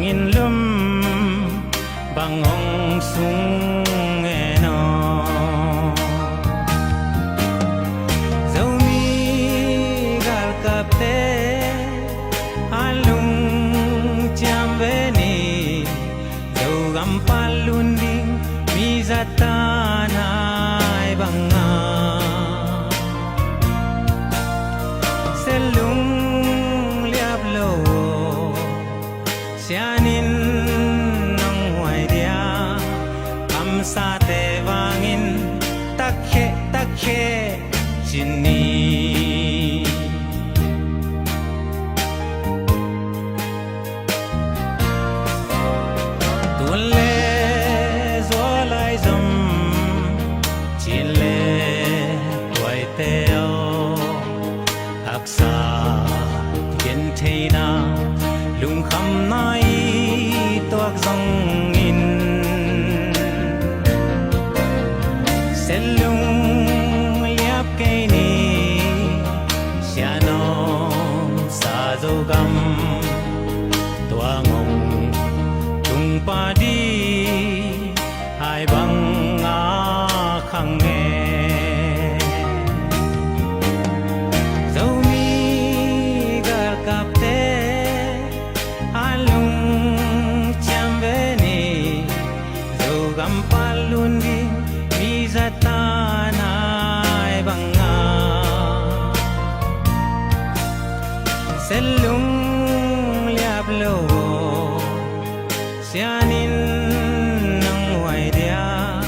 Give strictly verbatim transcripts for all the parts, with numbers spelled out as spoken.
In lum bang hong sung en aw. Zomi galkapte a lungciam ve ni. Zogam pan lun ding mi zatan hai banga. Selung liap lo. Sianin nong huai dia, kamsate vangin takkhe, takkhe, cin ni. Tuan le zual lai zom, cin le huaite aw. Haksa gentheihna, lungkhamna i tuak zongin, selung liap kei ni. Sianom sa Zogam, tua ngong tung padi. Hai bang a khang e. Zomi galkapte a lungciam ve ni. Zogam pan lun ding mi zatan hai banga. Selung liap lo. Sianin nong huai dia,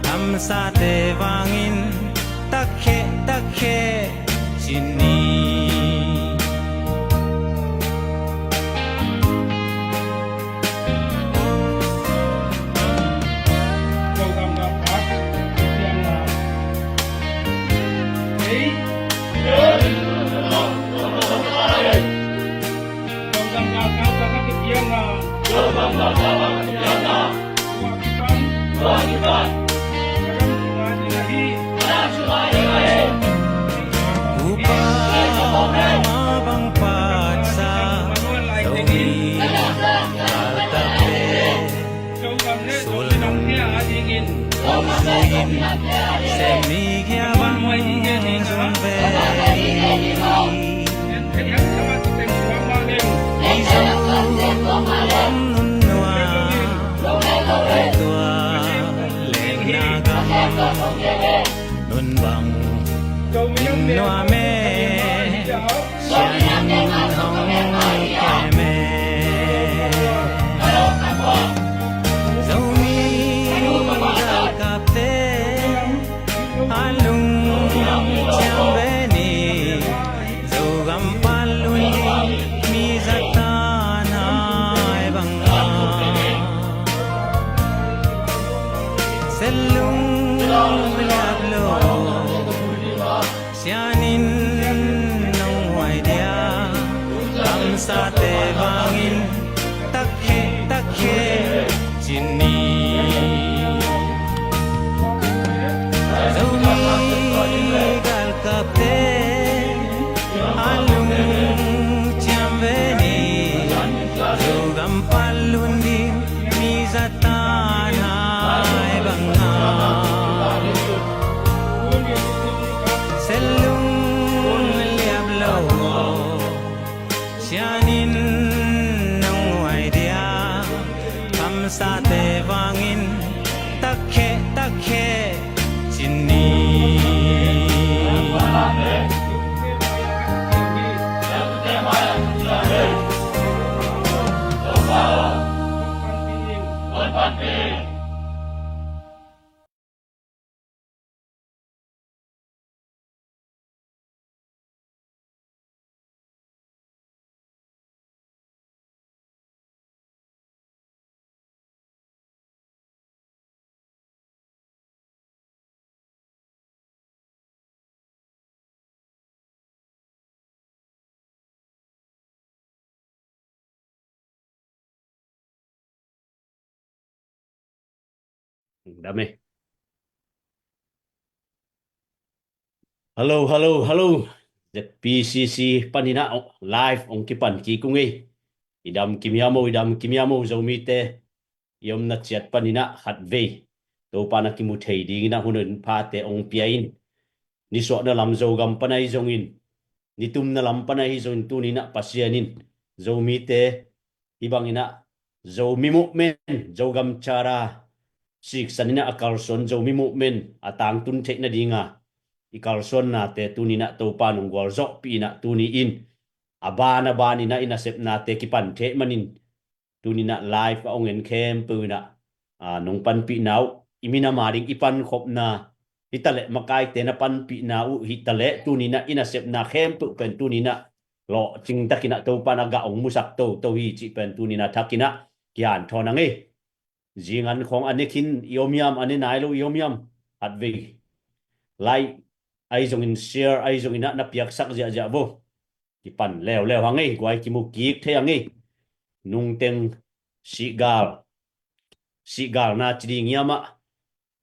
kamsate vangin takkhe, takkhe, cin ni. Upa ma bang patsa, Zomi galkapte. Sulnung ong zuin, sem mi gia bang zun ve. Mizo om nun nua, tua lengna gam nun bang in nua me. Sianin hong kem e. Zomi galkapte a lungciam ve ni. Zogam pan lun ding mi zatan hai banga. Selung liap lo. Sianin nong huai dia, kamsate vangin takkhe, takkhe, cin ni. Zomi galkapte a lungciam ve ni. Zogam pan lun ding mi zatan hai banga. Selung liap lo. Sianin nong huai dia, kamsate vangin takkhe, takkhe, cin ni. Dam e. Hello, hello, hello. Z P C C panin ah live ong kipan kik ung ei. I dam kim hiam o, i dam kim hiam o, Zomite i omna ciat panin ah khatvei Topa na kimu thei dingin ah hun in phate ong pia in. Nisuahna lam Zogam pan ahi zongin, nitumna lam pan ahi zongin, tuni in ah Pasian in Zomite hih bangin ah Zomi movement, Zogam Charter siksan in ah a kalsuan Zomi movement a tangtun theih nadinga i kalsuannate tuni in ah Topa nong gualzawhpih in ah, tuni in a ban a ban in ah i nasepnate kipan thei manin, tuni in ah live a ong en khempeuh in ah, a, nong panpihna uh, i minam a ding i pankhopna hitaleh, makaite na panpihna uh hitaleh, tuni in ah i nasepna khempeuh pen tuni in ah lawhcing takin ah Topa na gah ong musak toto hi cih pen tuni in ah thakin ah kihanthawn ing ei. Zingan khawng a ne khin, i om hiam, a ne nai lo i om hiam, khatvei like ahi zongin, share ahi zongin ah na piaksak ziahziah vo. Kipan leuleu hang ei, guai kimu kik thei hang ei. Nungteng sihgal, sihgalna ci ding hiam ah,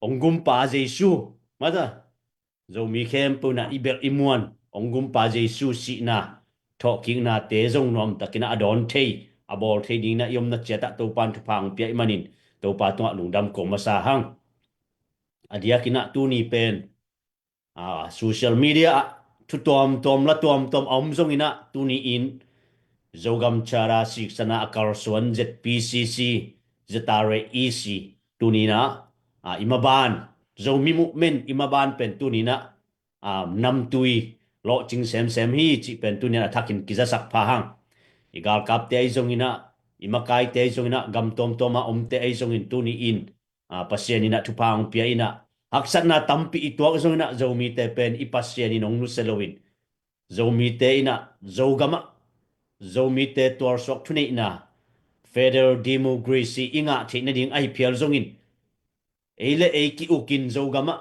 ong gumpa Jesu, mata, Zomi khempeuh in ah i belh i muan, ong gumpa Jesu sihna thawhkiknate zong nuamtakin ah a dawn thei, a bawl thei dingin ah i omna ciat ah Topa in thupha ong pia ih manin Topa tungah lungdam ko masa hang. A diakin ah tuni pen, a, social media ah thu tuamtuam la tuamtuam a om zongin ah, tuni in Zogam Charter siksan a kalsuan Z P C C, Z R A E C, tuni in ah, a, i maban, Zomi movement i maban pen tuni in ah, a, namtui lawhcing semsem hi cih pen tuni in ah thakin kizasak pha hang. I galkapte ahi zongin ah, i makaite ahi zongin ah, gam tuamtuam a omte ahi zongin tuni in, a, Pasian in ah thupha ong pia in ah, haksatna tampi i tuak zongin ah, Zomite pen i Pasian in ong nusia loin, Zomite in ah Zogam ah Zomite tualsuak thuneihna, federal democracy i ngah theih nading ahi phial zongin, ei le ei ki-ukin Zogam ah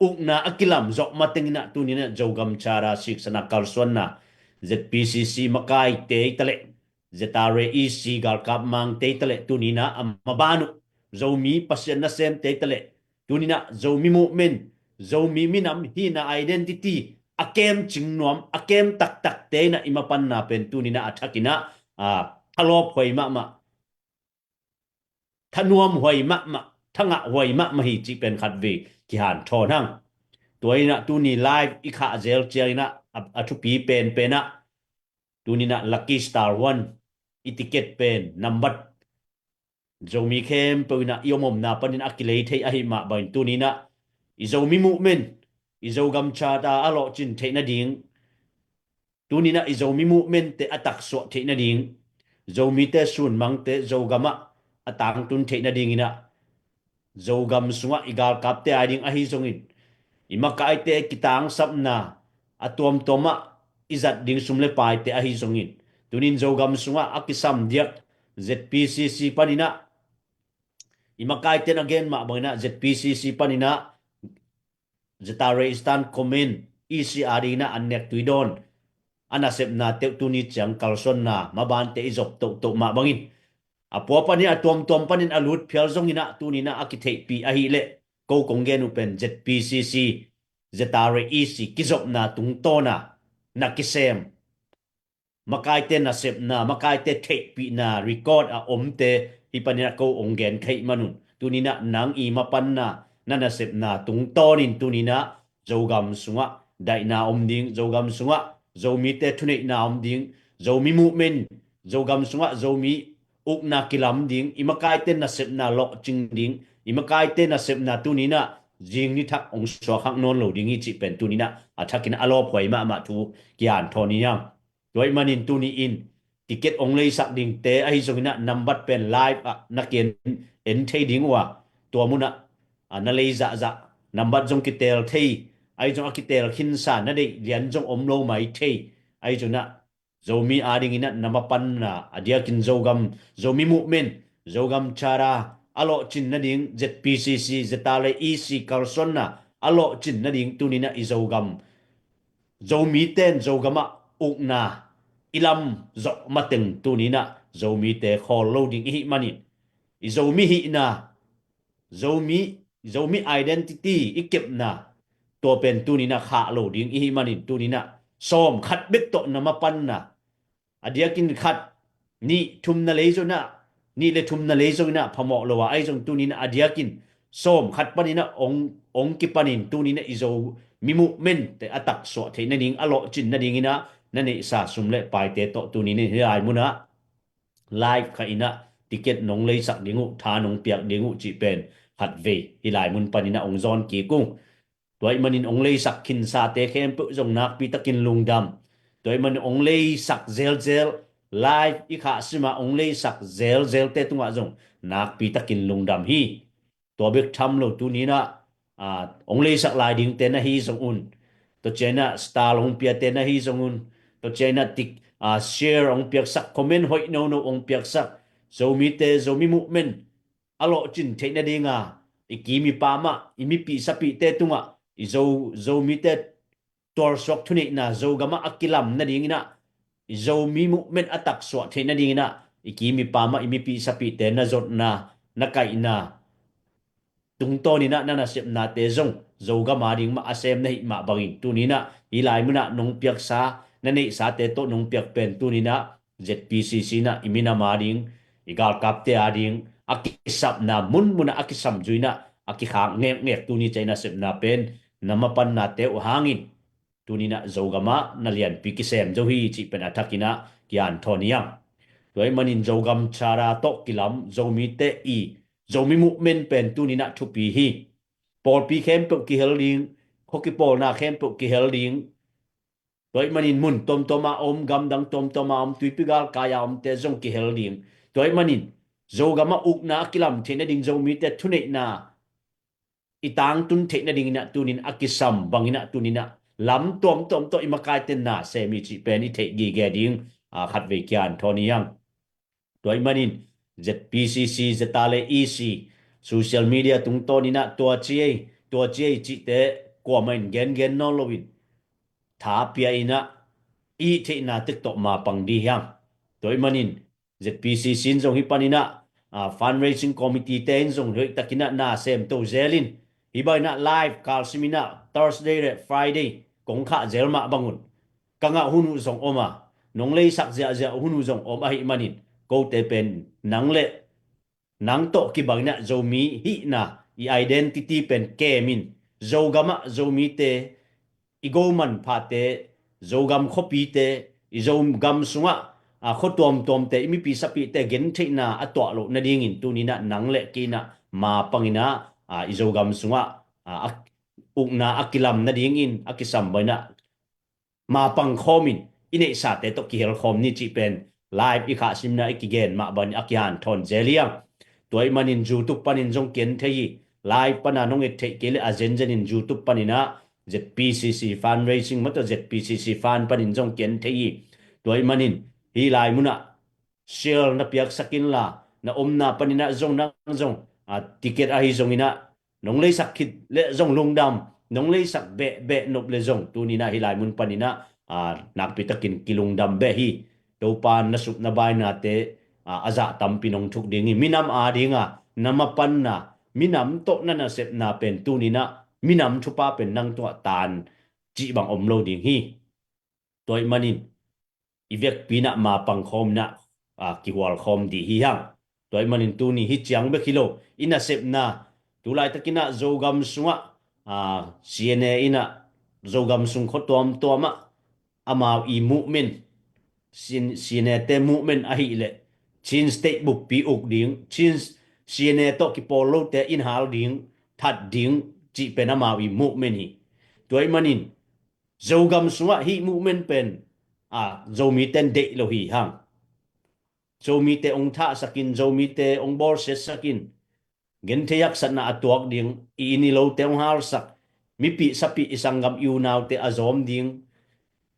ukna a kilam zawh mateng in ah tuni in ah Zogam Charter siksan a kalsuanna, Z P C C makaite hitaleh, Z R A E C galkap mangte hitaleh, tuni in ah a maban uh Zomi Pasian nasemte hitaleh, tuni in ah Zomi movement, Zomi minam hihna identity a kemcing nuam, a kem taktakte in ah i mapanna pen tuni in ah a thakin ah, a, thalawp huai mahmah, thanuam huai mahmah, thangah huai mahmah hi cih pen khatvei kihanthawn hang. Tua in ah tuni live i khah zel ciangin ah, a, a thupi penpen ah, tuni in ah Lucky Star One i ticket pen nambat, Zomi khempeuh in ah i om omna panin a kilei thei ahih mah bangin tuni in ah i Zomi movement, i Zogam Charter a lawhcin theih nading, tuni in ah i Zomi movement te a taksuah theih nading, Zomite sunmangte Zogam ah a tangtun theih nadingin ah, Zogam sungah i galkapte a ding ahi zongin, i makaite kitangsapna, a tuamtuam ah i zat ding sum le paite ahi zongin, tuni in Zogam sungah a kisam diak Z P C C panin ah, i makaite na gen mah bangin ah Z P C C panin ah, Z R A Eastern Command, E C a dingin ah an nek tui dawn, a nasepna teuh tuni ciang kalsuanna mabante i zop tohtoh mah bangin, a pua panin, a tuamtuam panin a lut phial zongin ah, tuni in ah a kitheihpih ahih leh, ko kong gen uh pen Z P C C, Z R A E C kizopna tungtawn a na kisem, makaite nasepna, makaite theihpihna record a omte hih panin ah ko ong gen kha ih manun, tuni in ah nang i mapanna, na nasepna tungtawnin tuni in ah Zogam sungah daihna om ding, Zogam sungah Zomite thuneihna om ding, Zomi movement, Zogam sungah Zomi ukna kilam ding, i makaite nasepna lawhcing ding, i makaite nasepna tuni in ah zing ni thak ong suakkhak nawn lo ding hi cih pen tuni in ah a thakin a lawphuai mahmah thu kihanthawn hi hang. Tua ih manin tuni in ticket ong leisak dingte ahi zongin ah nambat pen live ah na ki-en, en thei ding uh a, tua mun ah, a, na lei zahzah, nambat zong kiteel thei, ahi zong a kiteel khinsa na deih lian zong om lo mai thei, ahi zongin ah Zomi a dingin ah na mapanna, a diakin Zogam, Zomi movement, Zogam Charter a lawhcin nading, Z P C C, Z R A E C kalsuanna a lawhcin nading tuni in ah i Zogam Zomite in Zogam ah ukna i lam zawh mateng tuni in ah Zomite khawl lo ding i hih manin, i Zomi hihna, Zomi, Zomi identity i kepna, tua pen tuni in ah khah lo ding i hih manin tuni in ah sawm khat bek tawh na mapanna, a diakin khat, nih thumna lei zong inah, nih le thumna lei zong inah phamawh lo a, ahi zong tuni inah a diakin sawm khat panin ah ong, ong kipanin tuni inah i Zomi movement te a taksuah theih nading, a lawhcin nading inah na neihsa sum le paite tawh tuni inah hih lai munah live kha inah ticket nong leisak ding uh, tha nong piak ding uh cih pen khatvei hih lai mun panin ah ong zawn kik ung. Tua ahih manin ong leisak khinsate khempeuh zong nakpi takin lungdam. Tua ahih manin ong leisak zelzel, live i khah sima ong leisak zelzelte tungah zong nakpi takin lungdam hi. Tua bek tham lo tuni inah, ah, ong leisak lai dingte na hi zong un, tua ciang inah star ong piate na hi zong un, tua ciang inah tik, ah, share ong piaksak, comment hoih nono ong piaksak, Zomite, Zomi movement a lawhcin theih nadinga i kim i pam ah, i mipih sapihte tungah i Zo, Zomite tualsuak thuneihna Zogamah a kilam nading inah, i Zomi movement a taksuah theih nading inah i kim i pam ah i mipih sapihte na zotna, na kaihna tungtawn inah na nasepnate zong Zogam ading mah a sem na hih mah bangin tuni inah hih lai munah nong piaksa, na neihsate tawh nong piak pen tuni inah Z P C C inah i minam ading, i galkapte ading a kisapna munmunah a kisam zui inah a kikhak ngekngek tuni ciang i nasepna pen na mapannate uh hangin tuni inah Zogamah na lianpi kisem zo hi cih pen a thak inah kianthawn hi hang. Tua ahih manin Zogam Charter tawh kilam Zomite i Zomi movement pen tuni inah thupi hi. Pawlpi khempeuh kihel ding, khua kipawlna khempeuh kihel ding. Tua ahih manin mun tuamtuam a om, gamdang tuamtuam a om, tuipi galkai a omte zong kihel ding. Tua ahih manin Zogamah ukna a kilam theih nading, Zomite thuneihna i tangtun theih nading inah tuni inah a kisam bang inah tuni inah lam tuamtuam tawh i makaite na sem hi cih pen i theih gige ding, ah, khatvei kianthawn hi hang. Tua ahih manin Z P C C, Zeta le E C, social media tungtawn inah tua ci ei, tua ci ei cihte kuamah in gengen nawn loin tha pia inah i theihna tek tawh mapang dih hi hang. Tua ahih manin Z P C C in zong hih pan inah, ah, fundraising committee te in zong hoih tak inah na sem to zel in, hih bang inah live kalsim inah Thursday le Friday kong khah zel mah bang un ka ngah hun uh zong om a, nong leisak ziahziah hun uh zong om ahih manin kote pen nang le nang tawh kibang inah Zomi hihna, i identity pen kem in, Zogamah Zomite i go manphate, Zogam khuapite, i Zogam sungah, ah, khua tuamtuamte, i mipi sapihte gentheihna a tuah loh nadingin tuni inah nang le kei inah mapang inah, ah, i Zogam sungah, ah, a ukna a kilam nadingin a kisam bang inah mapang khawmin i neihsate tawh kihel khawm ni cih pen live i khah simna i kigen mah bang a kihanthawn zel hi hang. Tua ahih manin YouTube panin zong ki en thei hi. Live pana nong et theih kei leh a zenzenin YouTube panin ah Z P C C fundraising mah tawh Z P C C fund panin zong ki en thei hi. Tua ahih manin hih lai munah share na piaksak inla, na omna panin ah zong nang zong, ah, ticket ahi zongin ah nong leisak khit leh zong lungdam, nong leisak behbeh nop leh zong tuni inah hih lai mun panin ah, ah, nakpi takin kilungdam beh hi. Topa na sup na bainate, ah, a zah tampi nong thuk ding hi. Minam adinga na mapanna, minam tawh na nasepna pen tuni inah minam thupha pen nang tungah taan cih bang om lo ding hi. Tua ahih manin i vekpi inah mapang khawm inah, ah, kihual khawm dih hi hang. Tua ahih manin tuni hih ciang bek hi lo, i nasepna, tu laitakin ah Zogam sungah, ah, C N A inah Zogam sung khua tuamtuam ah amau i movement, C N A te movement ahih leh Chin State buppi uk ding, Chin, C N A tawh kipawl lote in hal ding, that ding cih pen amau i movement hi. Tua ahih manin Zogam sungah hih movement pen, ah, Zomite in deih lo hi hang. Zomite ong thahsakin, Zomite ong bawlsiatsakin, genthei haksatna a tuak ding, i inn i lote ong halsak, mipih sapih i sanggam i unaute a zawm ding,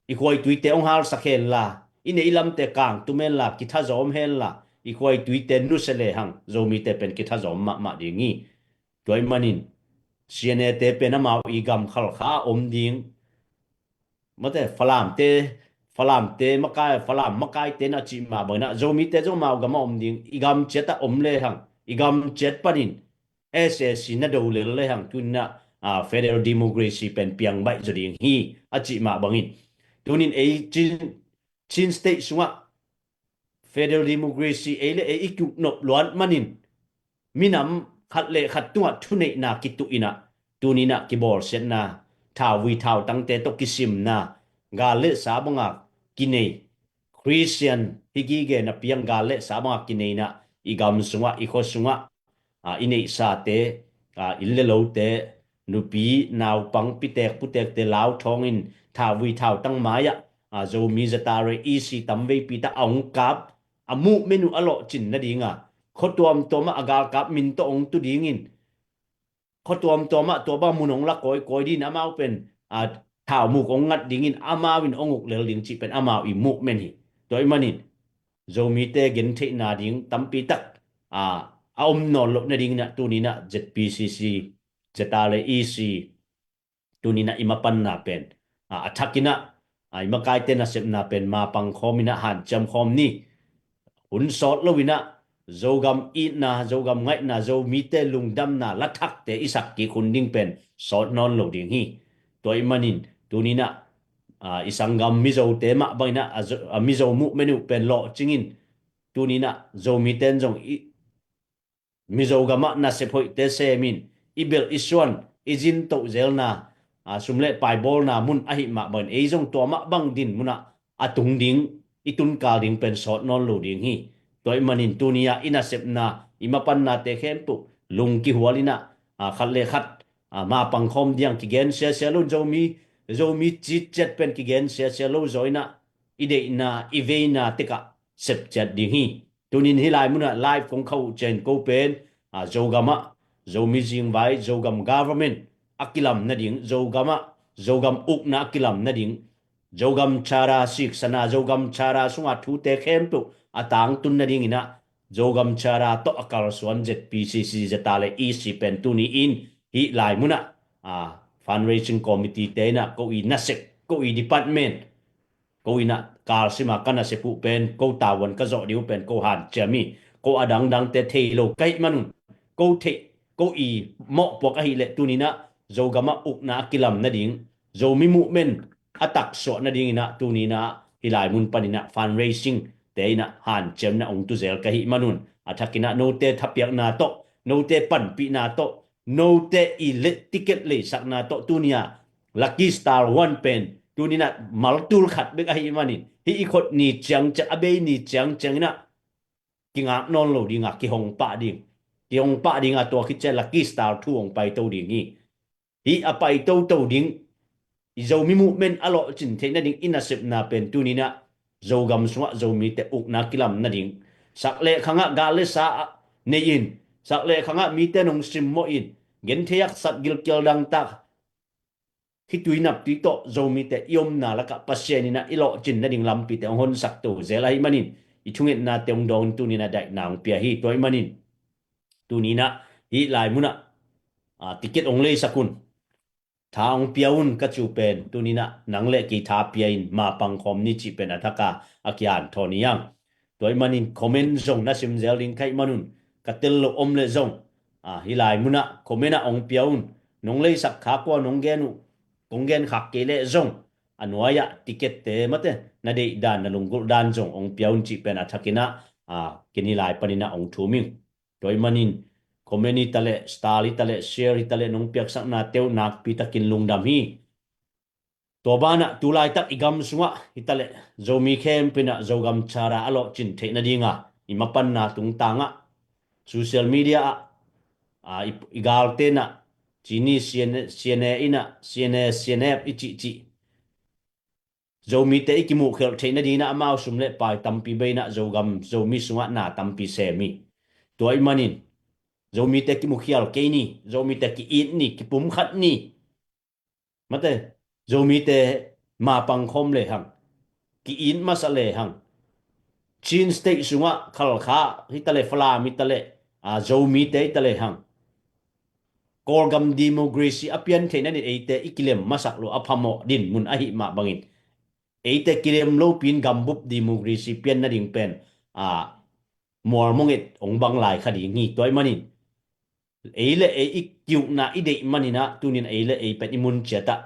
i khuaituite ong halsak henla, i neih i lamte kangtum henla, kithazawm henla, i khuaituite nusia lehang Zomite pen kithazawm mahmah ding hi. Tua ahih manin C N A te pen amau i gam khalkha a om ding. Mate, Falamte, Falamte makai, Falam makaite na cih mah bangin ah Zomite zong amau gam a om ding. I gam ciat ah om lehang, i gam ciat panin S A C na do lel lehang tuni inah, ah, federal democracy pen piang baih zaw ding hi a cih mah bangin, tunin ei Chin, Chin State sungah federal democracy ei le ei i kiuknop luat manin minam khat le khat tungah thuneihna kituh inah tuninah kibawlsiatna thauvui thautangte tawh kisimna gal le sa banga kinei Christian hi gige na piang gal le sa banga kineinah i gam sungah i khua sungah i neihsate inn le lote nupi naupang pitek putekte lau thawngin thauvui thautang mai-ah Zomi zatare isi tamveipi tah a hong kap a muhmenu a lawhcin nadinga khua tuamtuamah a galkap min tawh hong tu dingin khua tuamtuamah tua bang mun hong la kawikawi din amau pen thaumuk hong ngat dingin amau in hong uk lel ding cih pen amau i muhmenu hi. Tua ih manin Zomite gentheihna ding tampi tak a om nawn loh nadinginah tuninah ZPCC, ZRA EC tuninah i mapanna pen a thakinah i makaite nasepna pen mapang khawminah hanciam khawm ni. Hun sawt loinah Zogam itna, Zogam ngaihna, Zomite lungdamna lathakte i sak kik hun ding pen sawt nawn lo ding hi. Tua ih manin tuninah i sanggam Mizote mah banginah a Mizo muhmenu pen lawhcingin tuninah Zomite in zong i Mizo gamah nasep hoihte semin i belh i suan i zintoh zelna sum le pai bawlna mun ahi mah bangin ei zong tua mah bang din munah a tung ding i tunkal ding pen sawt nawn lo ding hi. Tua ih manin tuni-ah i nasepna i mapannate khempeuh lung kihualinah khat le khat mapang khawm diang kigen siasia lo in Zomi Zomi citciat pen kigen siasia lo zaw inah i deihna i veina tekah sepciat ding hi. Tunin hih lai munah live kong khauh cian ko pen Zogamah Zomi zingvai Zogam government a kilam nading Zogamah Zogam ukna a kilam nading Zogam Charter siksana Zogam Charter sunga thute khempeuh a tangtun nadinginah Zogam Charter tawh a kalsuan ZPCC ZRA EC pen tuni in hih lai munah fundraising committee te inah ko i nasep ko i department ko inah kalsima ka nasep uh pen ko tavuan ka zawh ding uh pen ko hanciam hi. Ko a dangdangte thei lo ka hih manun ko theih ko i mawhpuak ahileh tuninah Zogamah ukna a kilam nading Zomi muhmenu a taksuah nadinginah tuninah hih lai mun paninah fundraising te inah hanciamna hong tuzel ka hih manun a thakinah note thapiakna tawh note panpihna tawh note i let ticket leisakna tawh tunia Lucky Star One pen tuninah maltul khat bek ahih manin hih i khot ni ciangciang a bei ni ciangcianginah kingak nawn lo dinga kihong pah ding kihong pah dinga tua khit ciang Lucky Star Two hong paito ding hi. Hih a paitoto ding i Zomi muhmenu a lawhcin theih nading i nasepna pen tuninah Zogam sungah Zomite ukna kilam nading sak le khangah gal le sa nei in sak le khangah mite nong simmawh in genthei haksat gilkial dangtak khitui naptui tawh Zomite i omna lakah Pasian inah i lawhcin nading lampite hong honsak to zel ahih manin i thungetnate hong dawng tuninah daihna hong pia hi. Tua ih manin tuninah hih lai munah ticket hong leisak un tha hong pia un ka ci uh pen tuninah nang le kei tha pia in mapang khawm ni cih pen a thaka a kihanthawn hi hang. Tua ih manin comment zong na simzel ding ka hih manun ka tel loh om le zong hih lai munah comment ah hong pia un. Nong leisak kha kua nong gen uh kong gen khak kei leh zong a nuai-ah ticket-te mate na deih dan na lunggulh dan zong hong pia un cih pen a thakinah ken hih lai paninah hong thum ing. Tua ih manin comment hi taleh star hi taleh share hi taleh nong piaksaknate uh nakpi takin lungdam hi. Tua banah tulaitak i gam sungah hi taleh Zomi khempeuh inah Zogam Charter a lawhcin theih nadinga i mapanna tungtangah social media ah i galte inah cini CNA inah CNA CNF i cihcih Zomite i kimuhkhialh theih nadinginah amau sum le pai tampi bei inah Zogam Zomi sungah na tampi sem hi. Tua ih manin Zomite kimuhkhial kei ni, Zomite ki-it ni, kipumkhat ni. Mate Zomite mapang khawm lehang ki-it masa lehang Chin State sungah Khalkha hi taleh Falam hi taleh Zomite hi talehang Kawlgam democracy a pian theih nading eite i kilem masak lo a phamawh din mun ahih mah bangin eite kilem lopi in gambup democracy pian nading pen mualmonget hong bang lai kha ding hi. Tua ih manin ei le ei i kiukna i deih maninah tunin ei le ei pen i mun ciatah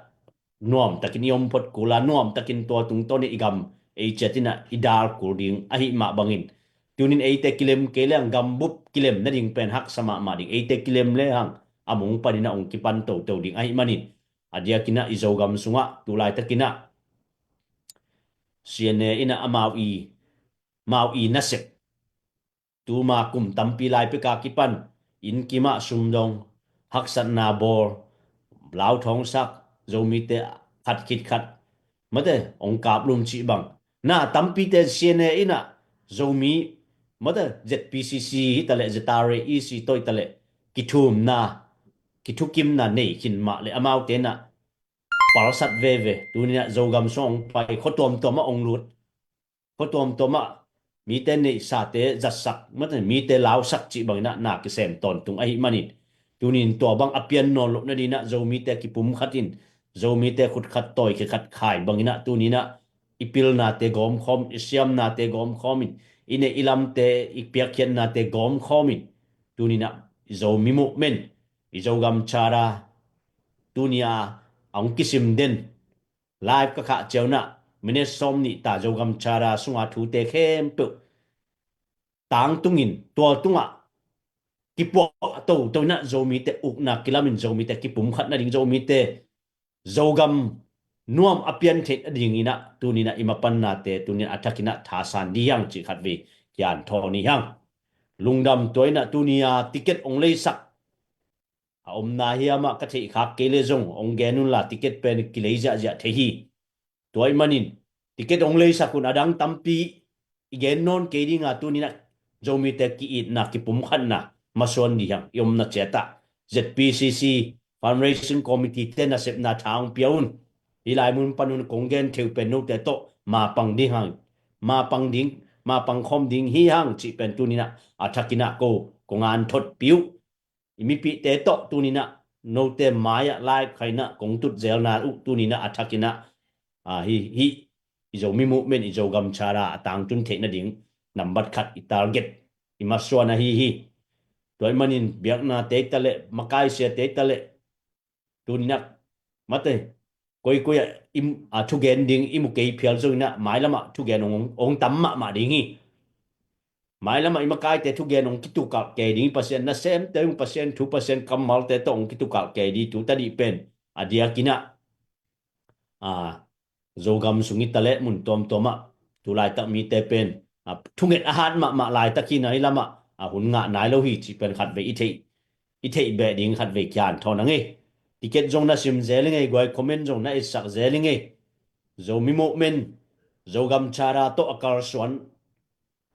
nuamtakin i om phot kula nuamtakin tua tungtawnin i gam ei ciat in ah i dal kul ding ahih mah bangin, tunin eite kilem kei lehang gambup kilem nading pen haksa mahmah ding, eite kilem lehang a mung panin ah hong kipan toto ding ahih manin, a diakin ah i Zogam sungah tu laitakin ah C N A in ah amau i, mau i nasep, tuma kum tampi lai peka kipan inn kimah sumdong, haksatna bawl, lauthawngsak, Zomite khat khit khat, mate, hong kaplum cih bang. Na tampite C N A in ah Zomi, mate, Z P C C hi taleh, Z R A E C tawh hi taleh, kithumna, kithukimna nei khin mah leh amaute in ah palsat veve. Tunin ah Zogam sung hong pai, khua tuamtuam ah hong lut, khua tuamtuam ah mite neihsate zatsak, mate, mite lausak cih bangin ah na kisem tawntung ahih manin, tunin tua bang a pian nawn loh nadingin ah Zomite kipumkhat in, Zomite khutkhat tawi khikhat khai bangin ah tunin ah i pilnate gawmkhawm, i siamnate gawmkhawm in, i neih i lamte, i piakkhiatnate gawmkhawm in, tunin ah i Zomi movement, i Zogam Charter, tuni a hong kisim den live ka khah ciang un ah minute sawmnih ta Zogam Charter sunga thute khempeuh tangtungin, tua tungah kipuah toto in ah Zomite ukna kilamin, Zomite kipumkhat nading, Zomite Zogam nuam a pian theih nadingin ah tunin ah i mapannate tunin ah a thakin ah thasan ding hi hang cih khatvei kianthawn hi hang. Lungdam. Tua in ah tuni a ticket hong leisak a omna hiam ah ka theih khak kei leh zong hong gen unla, ticket pen kilei ziahziah thei hi. Tua ahih manin ticket hong leisak un, a dang tampi i gen nawn kei ding a, tunin ah Zomite ki-itna, kipumkhatna masuan ding hi hang. I omna ciat ah Z P C C Fundraising Committee te nasepna tha hong pia un. Hih lai mun pan un kong gen thei uh pen note tawh mapang ding hang, mapang ding, mapang khawm ding hi hang cih pen tunin ah a thakin ah ko kong anthotpih uh. I mipihte tawh tunin ah note mai-ah live khaina kong tut zelna uh tunin ah a thakin ah, ah, hih, hih i Zomi movement, i Zogam Charter a tangtun theih nading nambat khat i target, i masuan ahi hi. Tua ahih manin biaknate hi taleh, makaisiate hi taleh, tunin ah, mate, koikoi ah i, a, thugen ding i mu kei phial zongin ah mailam ah thugen hong, hong tam mahmah ding hi. Mailam ah i makaite thugen hong kitukalh kei ding hi. Pasian nasemte, hong Pasian thu, Pasian kammalte tawh hong kitukalh kei ding hi. Tu tadih pen a diakin ah, a, Zogam sung hi taleh mun tuamtuam ah tu laitak mite pen, a, thunget a hat mahmah laitak hi-in ah hih lam ah, a, hun ngah nai lo hi cih pen khatvei i theih, i theih beh ding khatvei kianthawn ing ei. Ticket zong na sim zel ing ei, guai, comment zong na etsak zel ing ei. Zomi movement, Zogam Charter tawh a kalsuan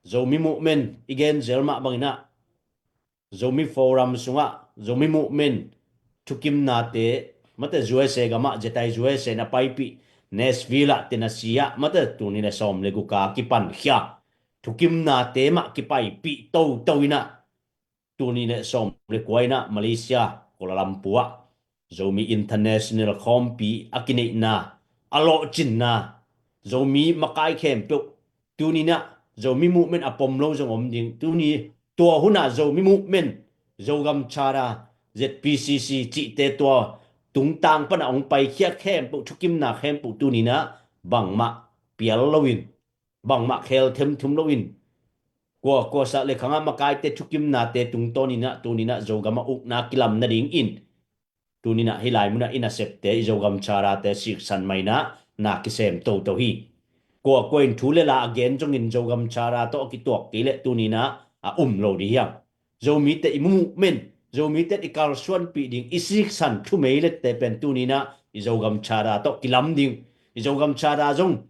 Zomi movement i gen zel mah bangin ah, Zomi Forum sungah Zomi movement thukimnate, mate, U S A gamah, zetai U S A na paipih, Nashville ah, Tennessee ah, mate, tul nih le sawm le guk a kipankhia thukimnate mah kipaipih toto in ah, tul nih le sawm le kua in ah Malaysia, Kuala Lumpur ah Zomi International khawmpi a kineihna, a lawhcinna, Zomi makai khempeuh, tuni in ah Zomi movement a pom lo zong om ding. Tuni tua hun ah Zomi movement, Zogam Charter, Z P C C cihte, tua tungtang pan a hong paikhia khempeuh, thukimna khempeuh tuni in ah bangmah pial loin, bangmah khel themthum loin, kua, kua sah le khang ah makaite thukimnate tungtawn in ah tuni in ah Zogam ah ukna kilam nadingin, tuni in ah hih lai mun ah i nasepte, i Zogam Charter-te siksan mah in ah na kisem toto hi. Kua, kua in thu le la a gen zongin Zogam Charter tawh a kituak kei leh tuni in ah a um lo ding hi hang. Zomite i movement, Zomite i kalsuanpih ding, i siksan thumeilette pen tuni in ah i Zogam Charter tawh kilam ding. I Zogam Charter zong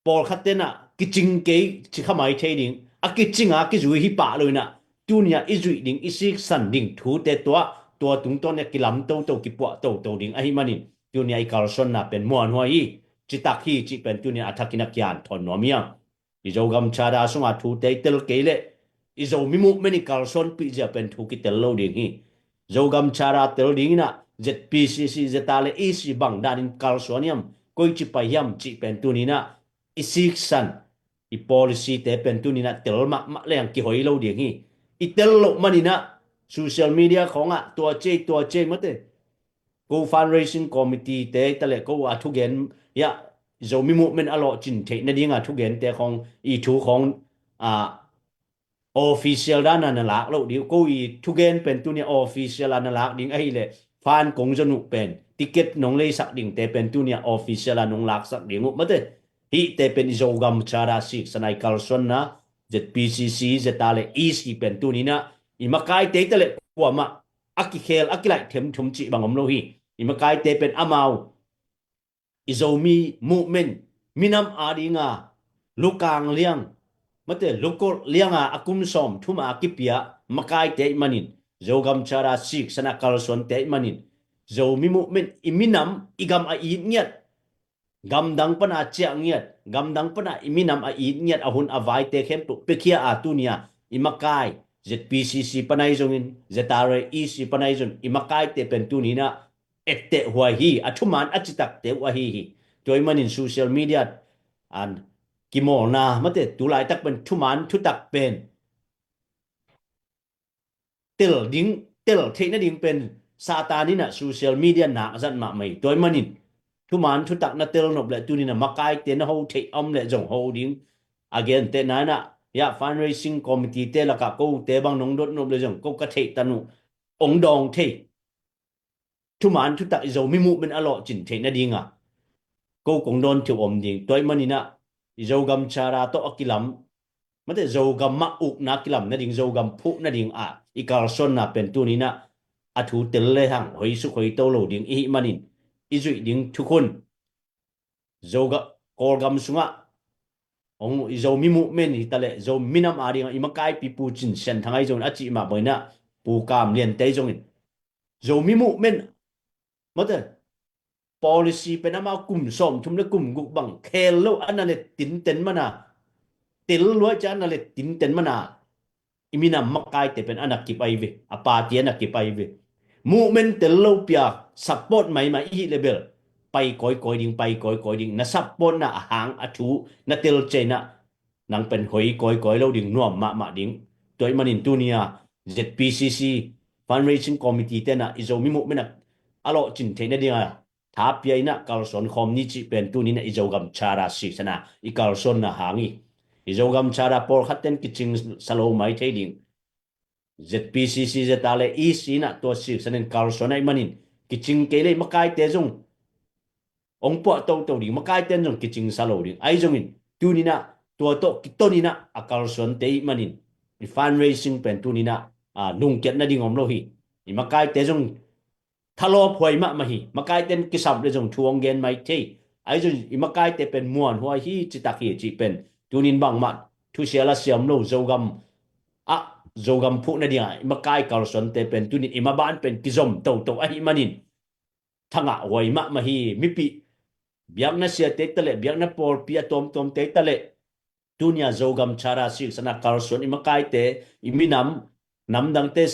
pawlkhatte in ah kicing kei ci kha mai thei ding, a kicing a kizui hi pah lo in ah, tuni a i zuih ding, i siksan ding thute tua, tua tungtawn in ah kilam toto, kipuah toto ding ahih manin, tuni a i kalsuanna pen muanhuai hi, citak hi cih pen tuni a a thakin ah kianthawn nuam hi hang. I Zogam Charter sunga thute i tel kei leh, i Zomi movement i kalsuanpih zia pen thu kitel lo ding hi. Zogam Charter tel ding in ah, Z P C C, Z R A E C bang danin kalsuan hiam, koici pai hiam cih pen tuni in ah i siksan, i policy-te pen tuni in ah tel mahmah leng kihoi lo ding hi. I tel loh man in ah social media khawng ah tua ci ei, tua ci ei, mate, ko fundraising committee-te hi taleh, ko a thugen, ya, Zomi movement a lawhcin theih nadinga thugente khawng, i thu khawng, a, official dana na lak loh ding uh. Ko i thugen pen tuni a official a na lak ding ahileh fan kong zon uh pen ticket nong leisak dingte pen tuni a official a nong laksak ding uh. Mate, hihte pen i Zogam Charter siksana i kalsuanna, ZPCC, ZRA le EC pen tuni-in ah i makaite hi taleh kuamah a kikhel a kilaih themthum cih bang om lo hi. I makaite pen amau i Zomi movement minam adinga lukang liang, mate, lukolh lianga a kum sawmthum a kipia makaite ahih manin, Zogam Charter siksana kalsuante ahih manin, Zomi movement i minam i gam a it ngiat, gamdang pana ciah ngiat, gamdang pana i minam a it ngiat, a hun a vaite khempeuh piakhia a tuni-a i makai ZPCC pana hi zongin, ZRA EC pana hi zongin, i makaite pen tuni-in ah etteh huai hi, a thuman a citakte uh ahi hi. Tua ahih manin social media an kimawlna, mate, tu laitak pen thuman thutak pen tel ding, tel theih nading pen Satan in ah social media nak zat mahmah hi. Tua ahih manin thuman thutak na tel nop leh tuni-in ah makaite na ho theih a om leh zong ho ding. A gentehna in ah, ya, fundraising committee te lakah kote bang nong dot nop leh zong ko ka theih tan uh ong dawng thei. Thuman thutak i Zomi movement a lawhcin theih nadinga ko kong dawn thei uh om ding. Tua ahih manin ah i Zogam Charter tawh a kilam, mate, Zogam mah ukna kilam nading, Zogam phuh nading ah i kalsuanna pen tuni-in ah a thu tel lehang hoisuk hoito lo ding i hih manin, i zuih ding thukhun Zoga-, Kawlgam sungah ong i Zomi movement hi taleh Zomi minam adinga i makaipi Pu Cin Sian Thang ahi zongin, a cih mah bangin ah Pu Kam Lian te ahi zongin, Zomi movement, mate, policy pen amau kum sawmthum le kum guk bang khel lo a na le tinten mana, tel luai ciang a na le tinten mana i minam makaite pen a na kip ahi ve, a party a na kip ahi ve. Movement tel lo pia support maimah i hih leh bel pai kawikawi ding, pai kawikawi ding, na supportna a hang a thu na tel ciang ah nang pen hoi kawikawi lo ding, nuam mahmah ding. Tua ahih manin tuni-a ZPCC fundraising committee te in ah i Zomi movement a lawhcin theih nadinga tha pia in ah kalsuan khawm ni cih pen tuni-in ah i Zogam Charter siksana i kalsuanna hang hi. I Zogam Charter pawlkhat ten kicing sa lo mai thei ding. ZPCC, ZRA le EC in ah tua siksanin kalsuan ahih manin kicing kei leh makaite zong ong puah toto ding, makaite in zong kicing sa lo ding. Ahi zongin tuni-in ah tua tawh kiton in ah a kalsuante ahih manin i fundraising pen tuni-in ah, a, lungkiat nading om lo hi. I makaite zong thalawp huai mahmah hi. Makaite in kisam leh zong thu hong gen mai thei. Ahi zong i makaite pen muanhuai hi, citak hi cih pen tuni-in bangmah thusia la siam lo, Zogam ah Zogam phuh nadinga i makai kalsuante pen tuni-in i maban pen kizom toto ahih manin thangah huai mahmah hi. Mipi biakna siate taleh, biakna pawlpi a tuamtuamte taleh, tuni-a Zogam Charter siksana kalsuan i makaite, i minam, namdangte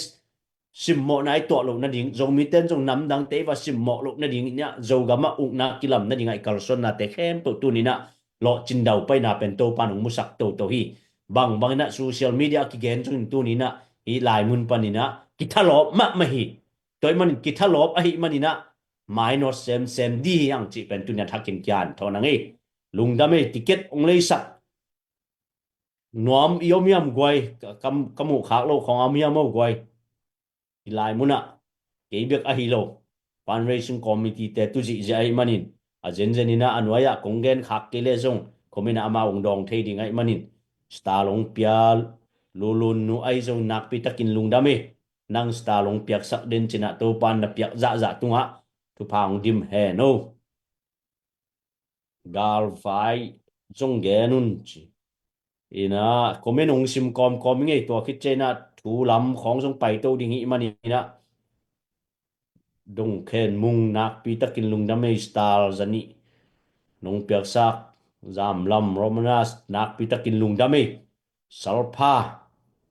simmawhna i tuah loh nading, Zomite in zong namdangte i va simmawh loh nading in ah Zogam ah ukna kilam nadinga i kalsuannate khempeuh tuni-in ah lawhcin daupaina pen Topa'n hong musak toto hi. Bangbang in ah social media a kigen zongin tuni-in ah hih lai mun panin ah kithalawp mahmah hi. Tua ahih manin kithalawp ahih manin ah minus semsem ding hi hang cih pen tuni-in ah thakin kian thawn hang ei. Lungdam ei, ticket hong leisak nuam i om hiam guai, ka, ka, ka muh khak loh khawng a om hiam aw guai. Hih lai munah kei bek ahi lo, fundraising committee te tu zihziah ahih manin a zenzen in ah a nuai-ah kong gen khak kei leh zong comment ah amau hong dawng thei ding ahih manin, star hong pia Lulun nu ahi zong nakpi takin lungdam ei. Nang star hong piaksak den cin ah Topa'n na piak zahzah tungah thupha hong dim hen aw. Galvai zong gen un ci. In ah comment hong sim kawmkawm ing ei, tua khit ciang in ah thu lam khawng zong paito ding hi manin ah. Dong Khen Mung nakpi takin lungdam ei, star za nih nong piaksak. Zam Lam Romanas nakpi takin lungdam ei. Salpha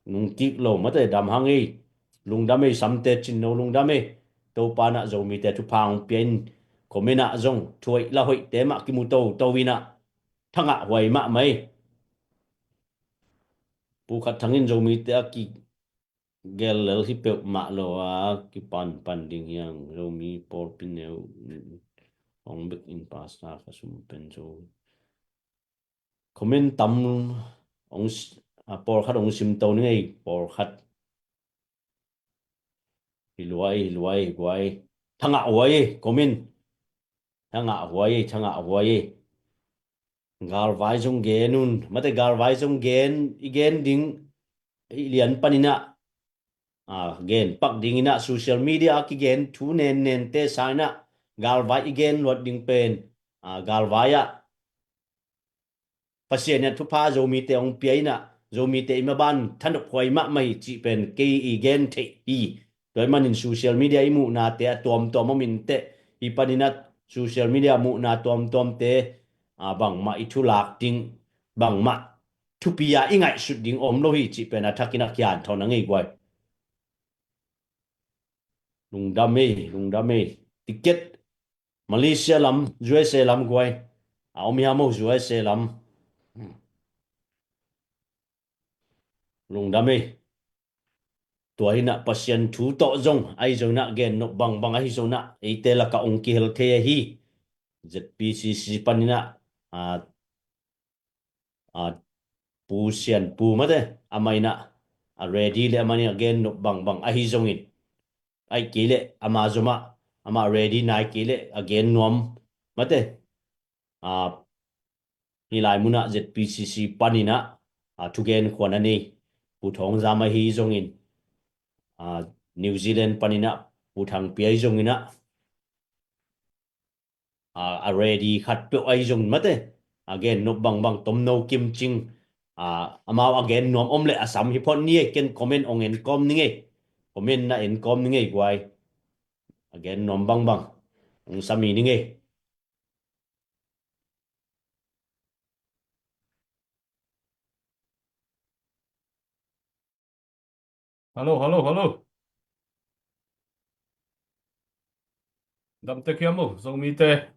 nung kik lo, mate, dam hang ei. Lungdam ei, Samte Cin No lungdam ei. Topa'n ah Zomite thupha hong pia in, comment ah zong thu hoih la hoihte mah kimu toto in ah thangah huai mahmah ei. Pu Khat Thang in Zomite a kigel lel hi peuhmah lo a kipanpan ding hi hang, Zomi pawlpi neu Hong bek in pastor ka sum pen zo. Comment tam hong s-, a, pawlkhat hong sim to ni ngei, pawlkhat. Hi luai, hi luai, hi guai. Thangah huai, comment. Thangah huai, thangah huai. Galvai zong gen un. Mate galvai zong gen, i gen ding, i lian paninah. A, gen pak dinginah social media a kigen thu nen nente sanginah. Galvai i gen luat ding pen. A, galvai ah. Pasian in a thupha Zomite hong pia inah, Zomite i maban thanop huai mahmah hi cih pen kei i gen theih hi. Tua ahih manin social media i muhnate a tuamtuam om inteh, hi paninah social media muhna tuamtuamte, a, bangmah i thulak ding, bangmah thupi a i ngaihsut ding om lo hi cih pen a thakin a kian thawn a ngei guai. Lungdam ei, lungdam ei. Ticket Malaysia lam, U S A lam guai. A om hiam o U S A lam. Lungdam ei. Tua hinah Pasian thu tawh zong, ahi zonginah gen nop bangbang ahi zonginah, eite lakah ong kihel thei ahi. Z P C C paninah, a, a, Pu Sian Pu mate, amah inah, a ready le amah inah gen nop bangbang ahi zongin. Aih kei leh, ama zomah, ama ready nai kei leh, a gen nuam mate. A, hi lai munah Z P C C paninah, a, thugen khuan a nei. Pu Thawng Zam ahi zongin, a, New Zealand paninah, Pu Thang Pia ahi zonginah. A, a ready khat peuh ahi zongin mate. A gen nop bangbang tomno kim cing. A, amau a gen nuam om leh a sam hi phot ni ei, ken comment ong en kawm ni ngei. Comment na en kawm ni ngei guai. A gen nuam bangbang. Ong sam hi ni ngei. Hello, hello, hello. Damtek hiam o, Zomite.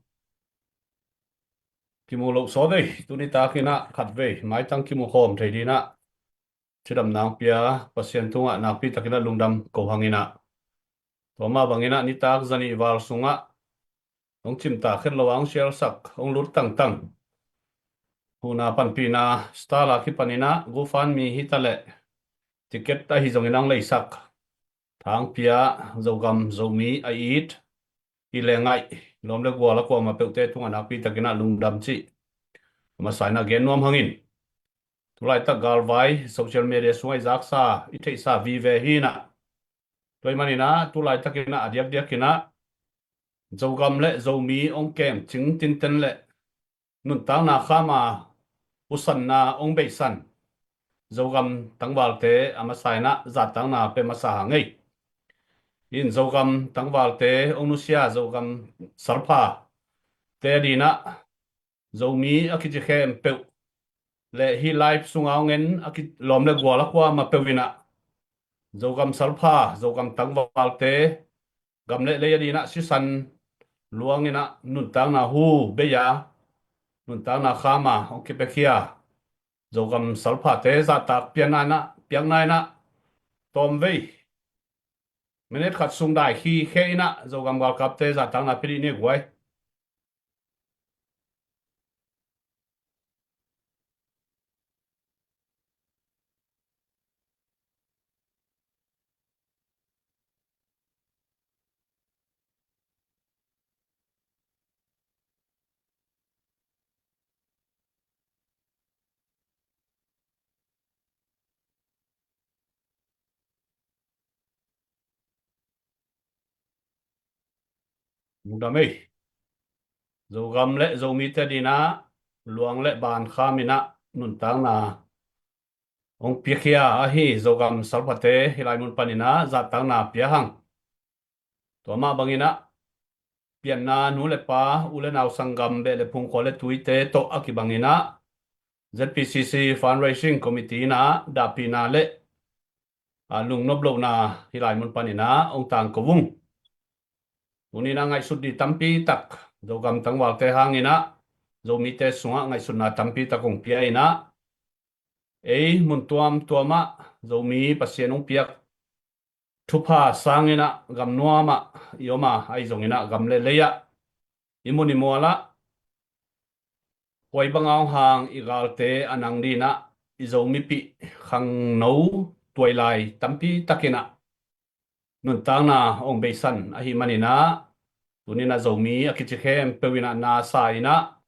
Kimu loh sawt ei, tuni takinah khatvei, maitang kimu khawm thei dinah. Cidam nang pia, Pasian tungah nakpi takinah lungdam ko hanginah. Tua mah banginah nitak zanih val sungah hong cimtak khen lo a hong sialsak, hong lut tangtang. Huhna panpihna, Star a kipaninah, GoFundMe hi taleh. Ticket ahi zongin ang leisak. Thang Pia, Zogam, Zomi, a it. I le ngaih, lawm le gual a kuamah peuhte tungah nakpi takinah lungdam cih. A masa inah gen nuam hangin. Tulaitak galvai, social media sungah i zaksa, i theihsa vive hinah. Tua ahih maninah, tulaitak inah, a diakdiak inah, Zogam le Zomi ong kem cing tinten le nuntakna khama, usanna ong beisan Zogam tangvalte a masa inah, zattakna pe masa hang ei. In Zogam tangvalte ong nusia Zogam salphate a dinah, Zomi a kici khempeuh le hih live sunga ong en a ki lawm le gual a kuamah peuh inah, Zogam salpha, Zogam tangvalte, gam le lei a dinah sisan luanginah nuntakna hu bei a, nuntakna khama ong kipiakhia Zogam salphate zahtak piakna inah, piakna inah, tawmvei minute khat sung dai khikhe inah, Zogam galkapte zahtakna pia dih ni guai. Lungdam ei. Zogam le Zomite dinah luang le ban kham inah nuntakna ong piakhia ahi Zogam salphate hih lai mun paninah zahtakna pia hang. Tua mah banginah pianna nu le pa, u le nau sanggam, beh le phungkhua le tuite tawh a kibanginah Z P C C Fundraising Committee inah dahpihna le, a, lungnop lohna hih lai mun paninah ong tangko ung. Tuninah ngaihsut dih tampi tak Zogam tangvalte hanginah Zomite sungah ngaihsutna tampi tak ong pia inah, ei mun tuamtuamah Zomi Pasian ong piak thupha sanginah gam nuamah i om a, ahi zonginah gam le lei ah i mun i mualah, koi banga hong hang i galte a nang dinah, i Zomipih khangno tuailai tampi takinah nuntakna hong beisan ahi maninah, tuninah Zomi a kici khempeuh inah nasa inah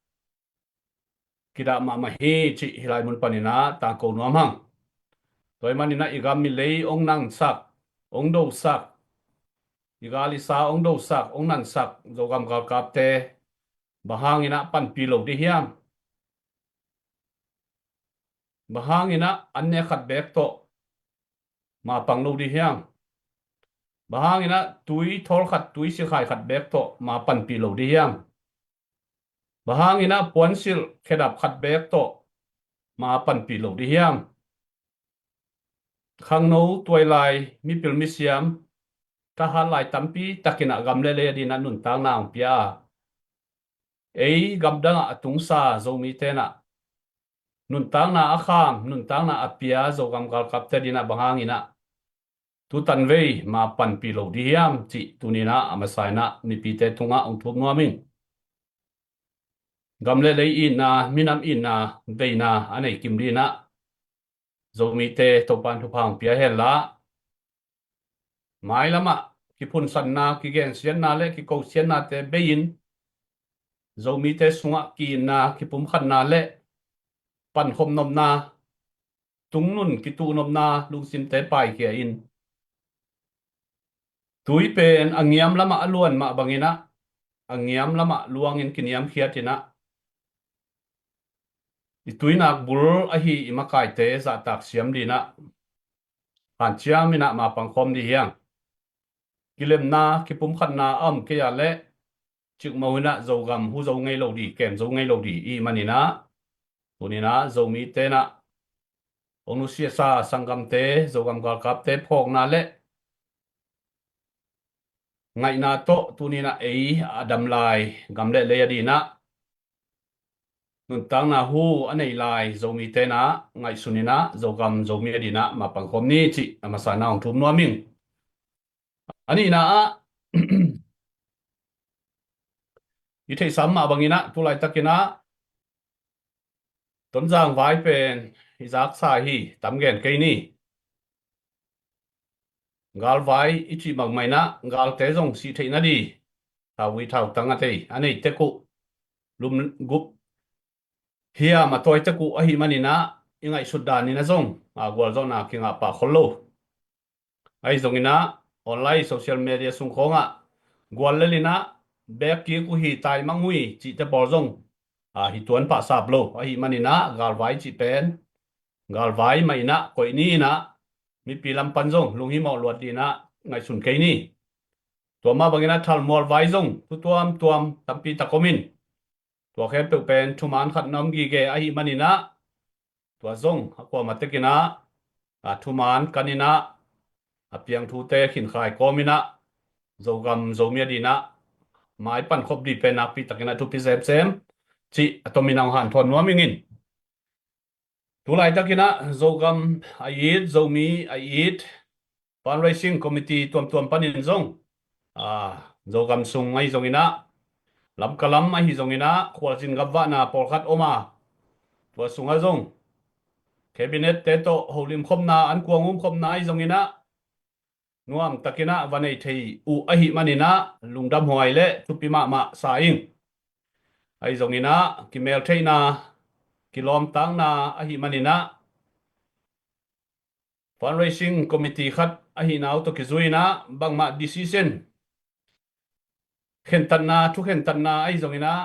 kidah mahmah hi cih hih lai mun paninah tangko nuam hang. Tua hi maninah i gam i lei hong nansak, hong dosak, i gal i sa hong dosak, hong nansak Zogam galkapte bang hanginah panpih lo dih hiam? Bang hanginah an ne khat beek tawh mapang lo dih hiam? Bang hanginah tui thawl khat, tui sikhai khat beek tawh mapanpih lo dih hiam? Bang hanginah puansilh khedap khat beek tawh mapanpih lo dih hiam? Khangno tuailai mipil misiam thahat lai tampi takinah gam le lei a dinah nuntakna hong pia a, ei gamdangah a tungsa Zomi tenah nuntakna a kham, nuntakna a pia Zogam galkapte dinah bang hanginah tutan vei mapanpih lo dih hiam cih tuninah a masa inah mipite tungah hong thum nuam ing. Gam le lei itna, minam itna veina a nei kim dinah Zomite Topan thupha hong pia henla, mailamah kiphunsanna, kigensiatna le kikosiatnate bei-in Zomite sungah ki-itna, kipumkhatna le pankhop nopna, tungnun kituh nopna lungsimte paikhia in, tui pen a ngiam lamah a luan mah banginah a ngiam lamah luangin kiniamkhiat inah i tuinak bul ahi i makaite zahtak siam dinah hanciam inah mapangkhawm dih hiam? Kilemna, kipumkhatna a om kei ah leh cikmah inah Zogam hu zo ngei lo dih, kem zo ngei lo dih i hih maninah tuninah Zomi tenah hong nusiasa sanggamte, Zogam galkapte phawkna le ngaihna tawh tuninah ei a dam lai gam le lei a dinah nuntakna hu a nei lai Zomi tenah ngaihsun inah Zogam Zomi a dinah mapangkhawm ni cih a masa inah hong thum nuam ing. A nihna ah i theihsa mah banginah tulaitakinah Tonzang vai pen i zaksa hi, tam gen kei ni. Galvai i cih bangmah inah galte zong sih theih nadih thauvui thautang a tei a nei tek uh, lumgup hiam a tawi tek uh ahi maninah i ngaihsut daninah zong a gualzawhna kingah pah khol lo. Ahi zonginah online social media sung khawngah guallel inah bek kik uh hi, taimang uh hi cihte pawl zong a hi tuan pahsap lo ahi maninah galvai cih pen galvai mah inah koih ni inah mipi lam pan zong lunghimawh luat dinah ngaihsun kei ni. Tua mah banginah thalmual vai zong thu tuamtuam tampi tak om in, tua khempeuh pen thuman khat na om gige ahi maninah tua zong a kuamah tekinah a thuman kan inah a piang thute khinkhai kawm inah Zogam Zomi a dinah maipan khop dih pen nakpi takinah thupi semsem cih a tomin a hong hanthawn nuam ing in. Tulaitakinah Zogam a it, Zomi a it fundraising committee tuamtuam panin zong a, Zogam sung ahi zonginah Lamka lam ahi zonginah khualzin gamvahna pawlkhat om a, tua sungah zong cabinet te tawh holim khopna, an kuang um khopna ahi zonginah nuam takinah va nei thei uh ahi maninah lungdamhuai le thupi mahmah sa ing. Ahi zonginah kimeltheihna, kilawmtakna ahi maninah fundraising committee khat ahihna uh tawh kizui inah bangmah decision, khentatna, thukhentatna ahi zonginah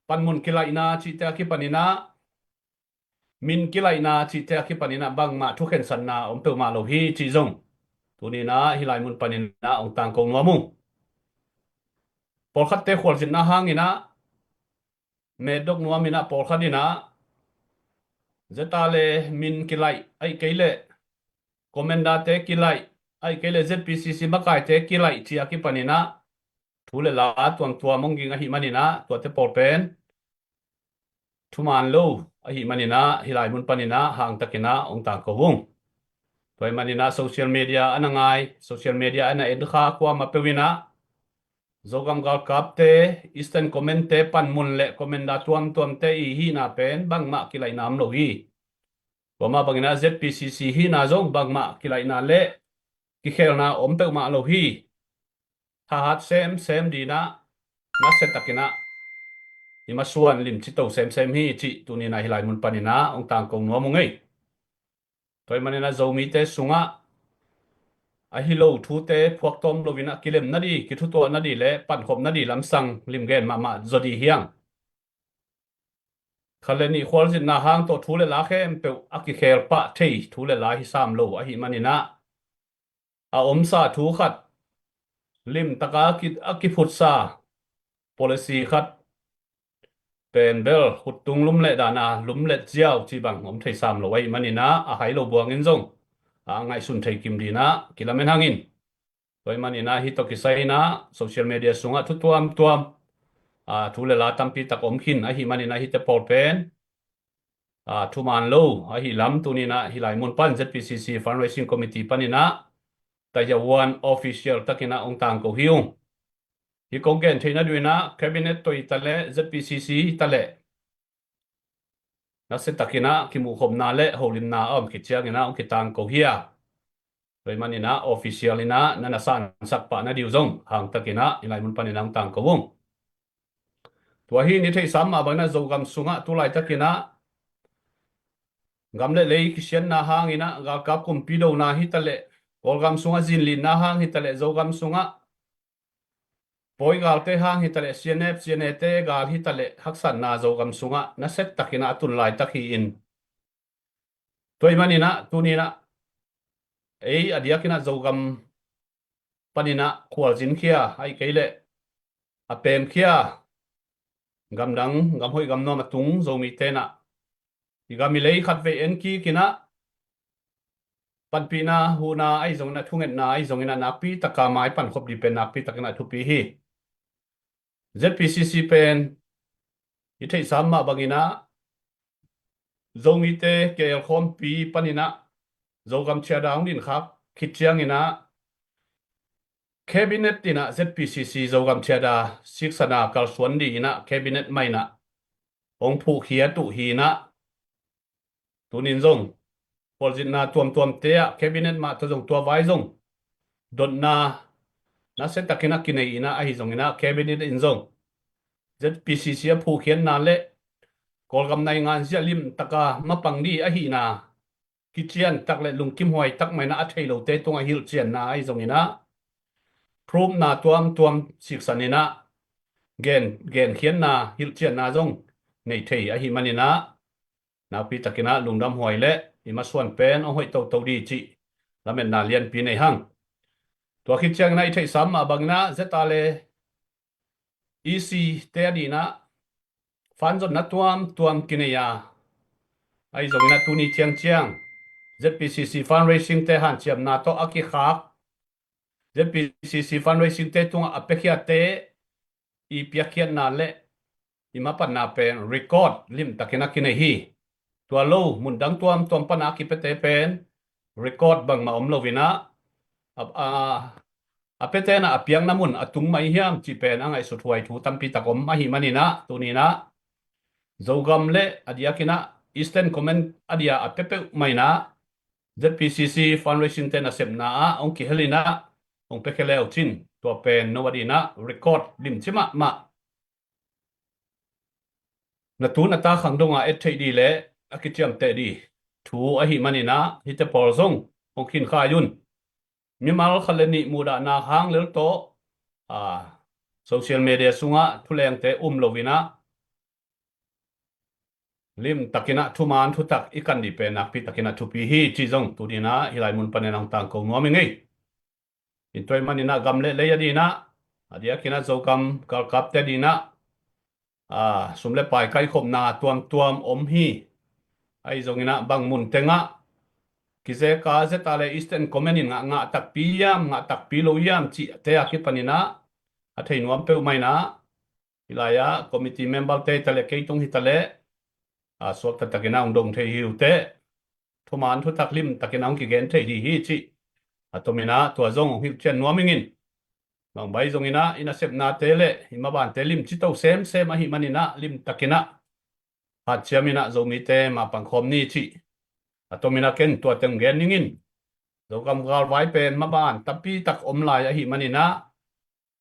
panmun kilaihna cihte a kipaninah min kilaihna cihte a kipaninah bangmah thukhensatna om peuhmah lo hi cih zong tuninah hih lai mun paninah hong tangko nuam uh. Pawlkhatte khualzinna hanginah metdok nuam inah pawlkhat inah zeta le min kilaih ahi kei leh commander te kilaih ahi kei leh Z P C C makaite kilaih cih a kipaninah thu le la tuamtuam hong ging ahi maninah tuate pawl pen thuman lo ahi maninah hih lai mun paninah hangtakinah hong tangko ung. Tua hi maninah social media a na ngai, social media a na en kha kuamah peuh inah Zogam galkapte, Eastern Command te panmun le commander tuamtuamte i hihna pen bangmah kilaihna om lo hi. Tua mah bangin ah Z P C C hihna zong bangmah kilaihna le kikhelna om peuhmah lo hi. Thahat semsem ding ah, nasia takin ah i masuan limci to semsem hi cih tuni-in ah hih lai mun panin ah hong tangko nuam ung ei. Tua ahih manin ah Zomite sungah ahi lo thute phuaktawm loin ah kilem nading, kithutuah nading le pankhop nading lamsang limgen mahmah zaw ding hi hang. Khat le nih khualzinna hang tawh thu le la khempeuh a kikhel pah thei thu le la hi sam lo ahih manin ah, a omsa thu khat, limtaka ki, a kiphutsa policy khat pen bel khuttung lumlet dan a lumlet ziau cih bang om thei sam lo ahih manin ah, a hai lo buangin zong a ngaihsun thei kim ding ah kilamen hang in. Tua ahih manin ah hih tawh kisai in ah social media sungah thu tuamtuam, a, thu le la tampi tak om khin ahih manin ah hihte pawl pen, a, thuman lo ahih lam tuni-in ah hih lai mun pan Z P C C Fundraising Committee panin ah Tayawan official takin ah hong tangko hi ung. Hih kong gen theih nading in ah Cabinet tawh hi ta leh, Z P C C hi ta leh, nasia takin ah kimuhkhopna le holimna a om khit ciangin ah hong kitangko hi a. Tua ahih manin ah official in ah na na sansak pah nading uh zong hang takin ah hih lai mun panin ah hong tangko ung. Tua hi, i theihsa mah bangin ah Zogam sungah tu laitakin ah gam le lei kisianna hangin ah, galkap kumpi dona hi ta leh, Kawlgam sungah zinlinna hang hi ta leh, Zogam sungah pawi galte hang hi ta leh, C N F, C N A te gal hi ta leh, haksatna Zogam sungah nasia takin ah a tun laitak hi in. Tua ahih manin ah tuni-in ah ei a diakin ah Zogam panin ah khualzin khia, ahih kei leh a pem khia, gamdang, gamhoih gamnuam a tung Zomite in ah i gam i lei khatvei en kik in ah, panpihna, huhna ahi zongin ah, thungetna ahi zongin ah, nakpi taka mai pankhop ding pen nakpi takin ah thupi hi. Z P C C pen i theihsa mah bangin ah Zomite kielkhawmpi panin ah Zogam Charter hong dinkhak khit ciangin ah Cabinet in ah Z P C C Zogam Charter siksana kalsuan ding in ah Cabinet mah in ah hong phuhkhiat uh hi in ah, tuni-in zong khualzinna tuamtuamte ah Cabinet mah tawh zong tua vai zong dotna nasia takin ah kinei in ah, ahi zongin ah Cabinet in zong Z P C C a phuhkhiatna le Kawlgam naingan zia limtaka mapang ding ahihna kician tak le lungkimhuai tak mah in ah a thei lote tungah hilhcianna ahi zongin ah, proof-na tuamtuam siksan in ah gen, genkhiatna, hilhcianna zong nei thei ahih manin ah, nakpi takin ah lungdamhuai le i masuan pen hong hoih toto ding cih lametna lianpi nei hang. Tua khit ciangin ah i theihsa mah bangin ah Z R A E C te adingin ah fund zonna tuamtuam kinei a, ahi zongin ah tuni ciangciang Z P C C fundraising te hanciamna tawh a kikhak, Z P C C fundraising te tungah a piakhiatte i piakkhiatna le i mapatna pen record limtakin a kinei hi. Tua lo mundang tuamtuam pana a kipiate pen record bangmah om loin ah, a, a, a piate in ah a piakna mun a tung mah i hiam cih pen a ngaihsut huai thu tampi tak om ahih manin ah, tuni-in ah Zogam le a diakin ah Eastern Command a dia a pia peuhmah in ah Z P C C fundraising te nasepna ah hong kihel in ah hong piakhia le uh cin, tua pen no adingin ah record limci mahmah, na tu na ta khang dongah et theih ding le a kiciamteh ding thu ahih manin ah hihte pawl zong hong khinkhai un. Mimal khat le nih muhdahna hang lel tawh, a, social media sungah thulengte um loin ah limtakin ah thuman thutak i kan ding pen nakpi takin ah thupi hi cih zong tuni-in ah hih lai mun panin ah hong tangko nuam ing ei. Tua ahih manin ah gam le lei adingin ah, a diakin ah Zogam galkapte adingin ah, a, sum le pai kaikhopna tuamtuam om hi. Ahi zongin ah bang mun tengah kizeka Z R A E Eastern Command in ngah, ngah takpi hiam, ngah takpi lo hiam cihte a kipanin ah a thei nuam peuhmah in ah, hih lai-ah committee member te hi ta leh, kei tung hi ta leh, a, suak taktakin ah hong dong thei hi uh teh, thuman thutak limtakin ah hong kigen thei ding hi cih a tomin ah tua zong hong hilhcian nuam ing in. Bang bai zong inah i nasepnate le i mabante limci to semsem ahih man inah limtakin ah hanciam inah Zomite mapang khawm ni cih a tom inah ken tua teng gen ning in. Zogam galvai pen maban tampi tak om lai ahih man inah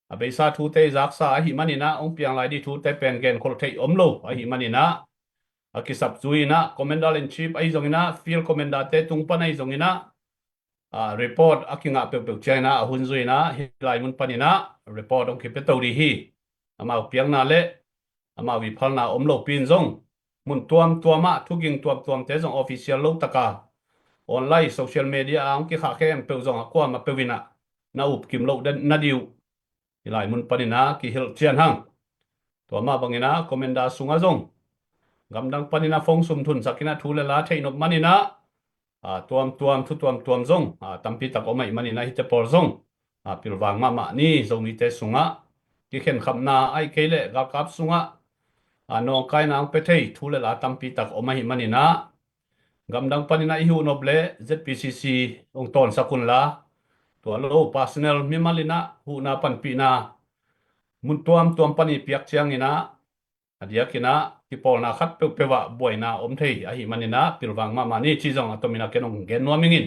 a beisa thute i zaksa ahih man inah hong piang lai dih thute pen genkholh theih om lo ahih man inah a kisap zui inah Commander in Chief ahi zong inah Field Commander te tung pan ahi zong inah report a kingah peuhpeuh ciang inah a hun zui inah hih lai mun pan inah report hong kipia to dih hi. Amau piakna le amau i phalna om lopi in zong mun tuamtuam ah thuging tuamtuamte zong official lo taka online social media a hong kikhah khempeuh zong a kuamah peuh inah na upkim loh nadih uh hih lai mun pan inah kihilh cian hang. Tua mah bang inah Commander sungah zong gamdang pan inah phone sum thunsak inah thu le la theih nop man inah a tuamtuam thu tuamtuam zong a tampi tak om ahih man inah hihte pawl zong a pilvang mahmah ni. Zomite sungah kikhenkhapna ahih kei leh galkap sungah a nawngkaina hong pia thei thu le la tampi tak om ahih man inah gamdang pan inah i huh nop le Z P C C hong tawnsak un la tua lo personal mimal inah huhna panpihna mun tuamtuam pan i piak ciang inah a diak inah kipawlna khat peuhpeuh ah buaina om thei ahih man inah pilvang mahmah ni cih zong a tom inah ken hong gen nuam ing in.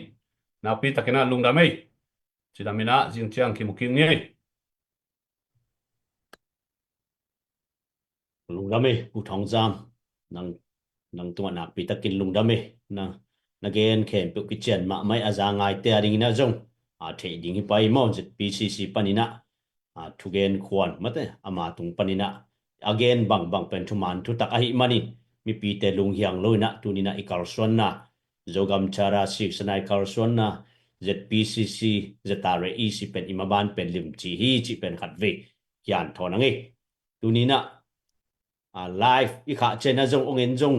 Nakpi tak inah lungdam ei. Cidam inah zing ciang kimu kik ni ei. Lungdam ei Pu Thawng Zam. Nang, nang tungah nakpi takin lungdam ei. Na, na gen khempeuh kician mahmah ei. A za ngaite a ding inah zong a theih ding hi pai maw, Z P C C pan inah a thugen khuan mate ama tung pan inah a gen bangbang pen thuman thutak ahih manin mipite lunghiang lo inah tuni inah i kalsuanna Zogam Charter Sixth Schedule i kalsuanna Z P C C, Z R A E C pen i maban pen limci hi cih pen khatvei kian thawn a ngei. Tuni inah a live i khah ciang inah zong hong en zong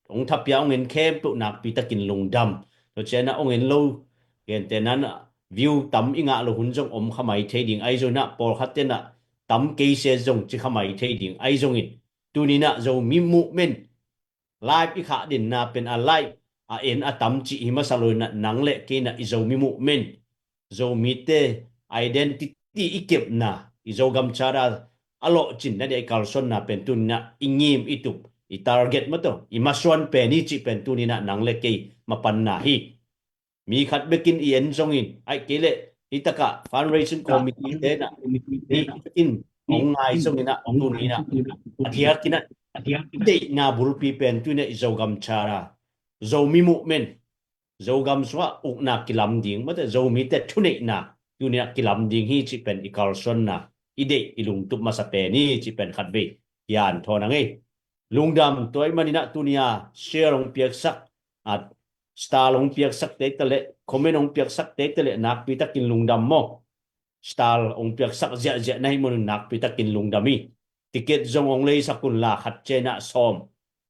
hong thapia hong en khempeuh nakpi takin lungdam. Tua ciang inah hong en lo gente nan view tam i ngah lo hun zong om kha mai thei ding ahi zong inah pawlkhat te inah tam kei se zong ci kha mai thei ding ahi zongin tuni inah Zomi movement live i khah dinna pen a like a en a tam cih hi masa lo inah nang le kei inah i Zomi movement Zomite identity i kepna i Zogam Charter a lawhcin nadih a i kalsuanna pen tuni inah i ngim i tup i target mataw i masuan pen hi cih pen tuni inah nang le kei mapanna hi. Mi khat bekin i en zongin ahih kei leh hih takah fundraising committee te inah hih in hong ngai zong inah tuni inah a diak inah deihna bulpi pen tuni inah i Zogam Charter Zomi movement Zogam sungah ukna kilam ding mate Zomite thuneihna tuni inah kilam ding hi cih pen i kalsuanna i deih i lungtup masa pen hi cih pen khatvei kian thawn a ngei. Lungdam. Tua ahih man inah tuni a share hong piaksak a star hong piaksak te ta leh comment hong piaksak te ta leh nakpi takin lungdam maw. Star hong piaksak ziahziah na hih man un nakpi takin lungdam hi. Ticket zong hong leisak un la khat ciang inah sawm.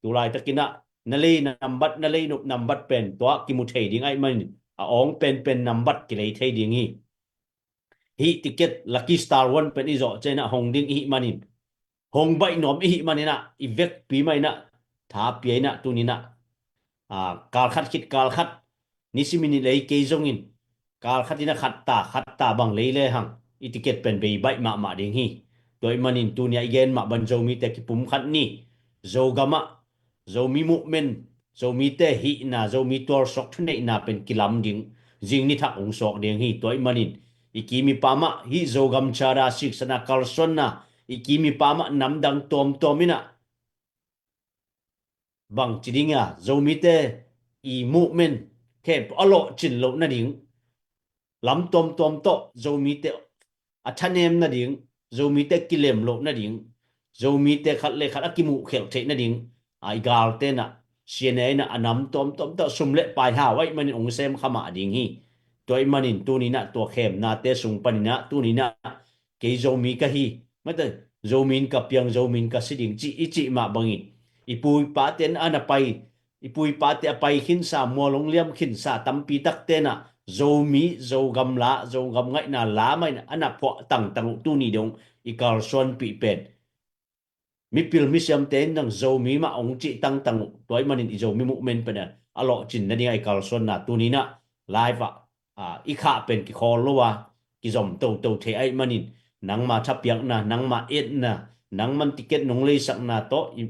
Tulaitak inah na lei nambat na lei nop nambat pen tua kimu thei ding ahih manin a awng penpen nambat kilei thei ding hi. Hih ticket Lucky Star One pen i zawh ciang inah hong ding i hih manin hong baih nuam i hih man inah i vekpi mah inah tha pia inah tuni inah a, kalkhat khit kalkhat nisimin i lei kei zongin kalkhat inah khat ta khat ta bang lei lehang i ticket pen bei baih mahmah ding hi. Tua ahih manin tuni a i gen mah bang Zomite kipumkhat ni. Zogam ah Zomi movement Zomite hihna Zomi tualsuak thuneihna pen kilam ding zing ni thak hong suak ding hi. Tua ahih manin i kim i pam ah hih Zogam Charter Sixth Schedule kalsuanna i kim i pam ah namdang tuamtuam inah bangci ding a Zomite i movement khempeuh a lawhcin loh nading lam tuamtuam tawh Zomite a thanem nading Zomite kilem loh nading Zomite khat le khat a kimuhkhelh theih nading a i galte inah C N A inah a nam tuamtuam tawh sum le pai hau ahih manin hong sem kha mah ding hi. Tua ahih manin tuni inah tua khemnate sung pan inah tuni inah kei Zomi ka hi mate Zomi in ka piang Zomi in ka si ding cih i cih mah bangin i pu i pate in a na pai i pu i pate a pai khinsa mual hong liam khinsa tampi takte inah Zomi Zogam la Zogam ngaihna la mah inah a na phuah tangtang uh tuni dong i kalsuanpih pen mipil misiamte in nang Zomi mah hong cih tangtang uh. Tua ahih manin i Zomi movement pen a lawhcin nading a i kalsuanna tuni inah live ah a, i khah pen kikhawl lo a kizom toto thei ahih manin nangma thapiakna, nangma etna, nangman ticket nong leisakna tawh i,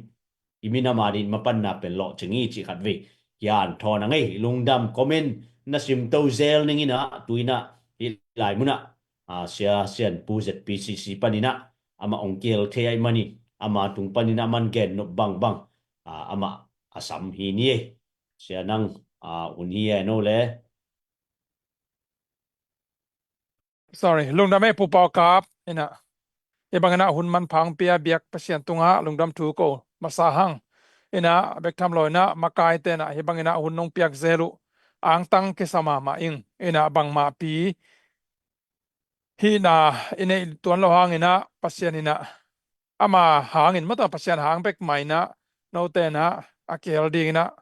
i minam ading mapanna pen lawhcing hi cih khatvei kianthawn a ngei. Lungdam comment na simto zel ning inah, tu inah hih lai munah, a, Sia Sian Pu Z P C C paninah amah ong kihel thei ahih manin, ama tung paninah aman gen nop bangbang, a, amah a sam hi ni ei. Sia nang, a, un hi e no le. Sorry, lungdam e Pu Pau Kap, inah hih bang inah hun manpha ong pia biak Pasian tungah lungdam thu ko masa hang. Inah bek tham lo inah makaite inah hih bang inah hun nong piak zel uh angtang kisa mahmah ing. Inah bangmahpi hihna i neih tuan lo hang inah Pasian inah ama hangin, mataw, Pasian hang bek mah inah note inah a kihel ding inah,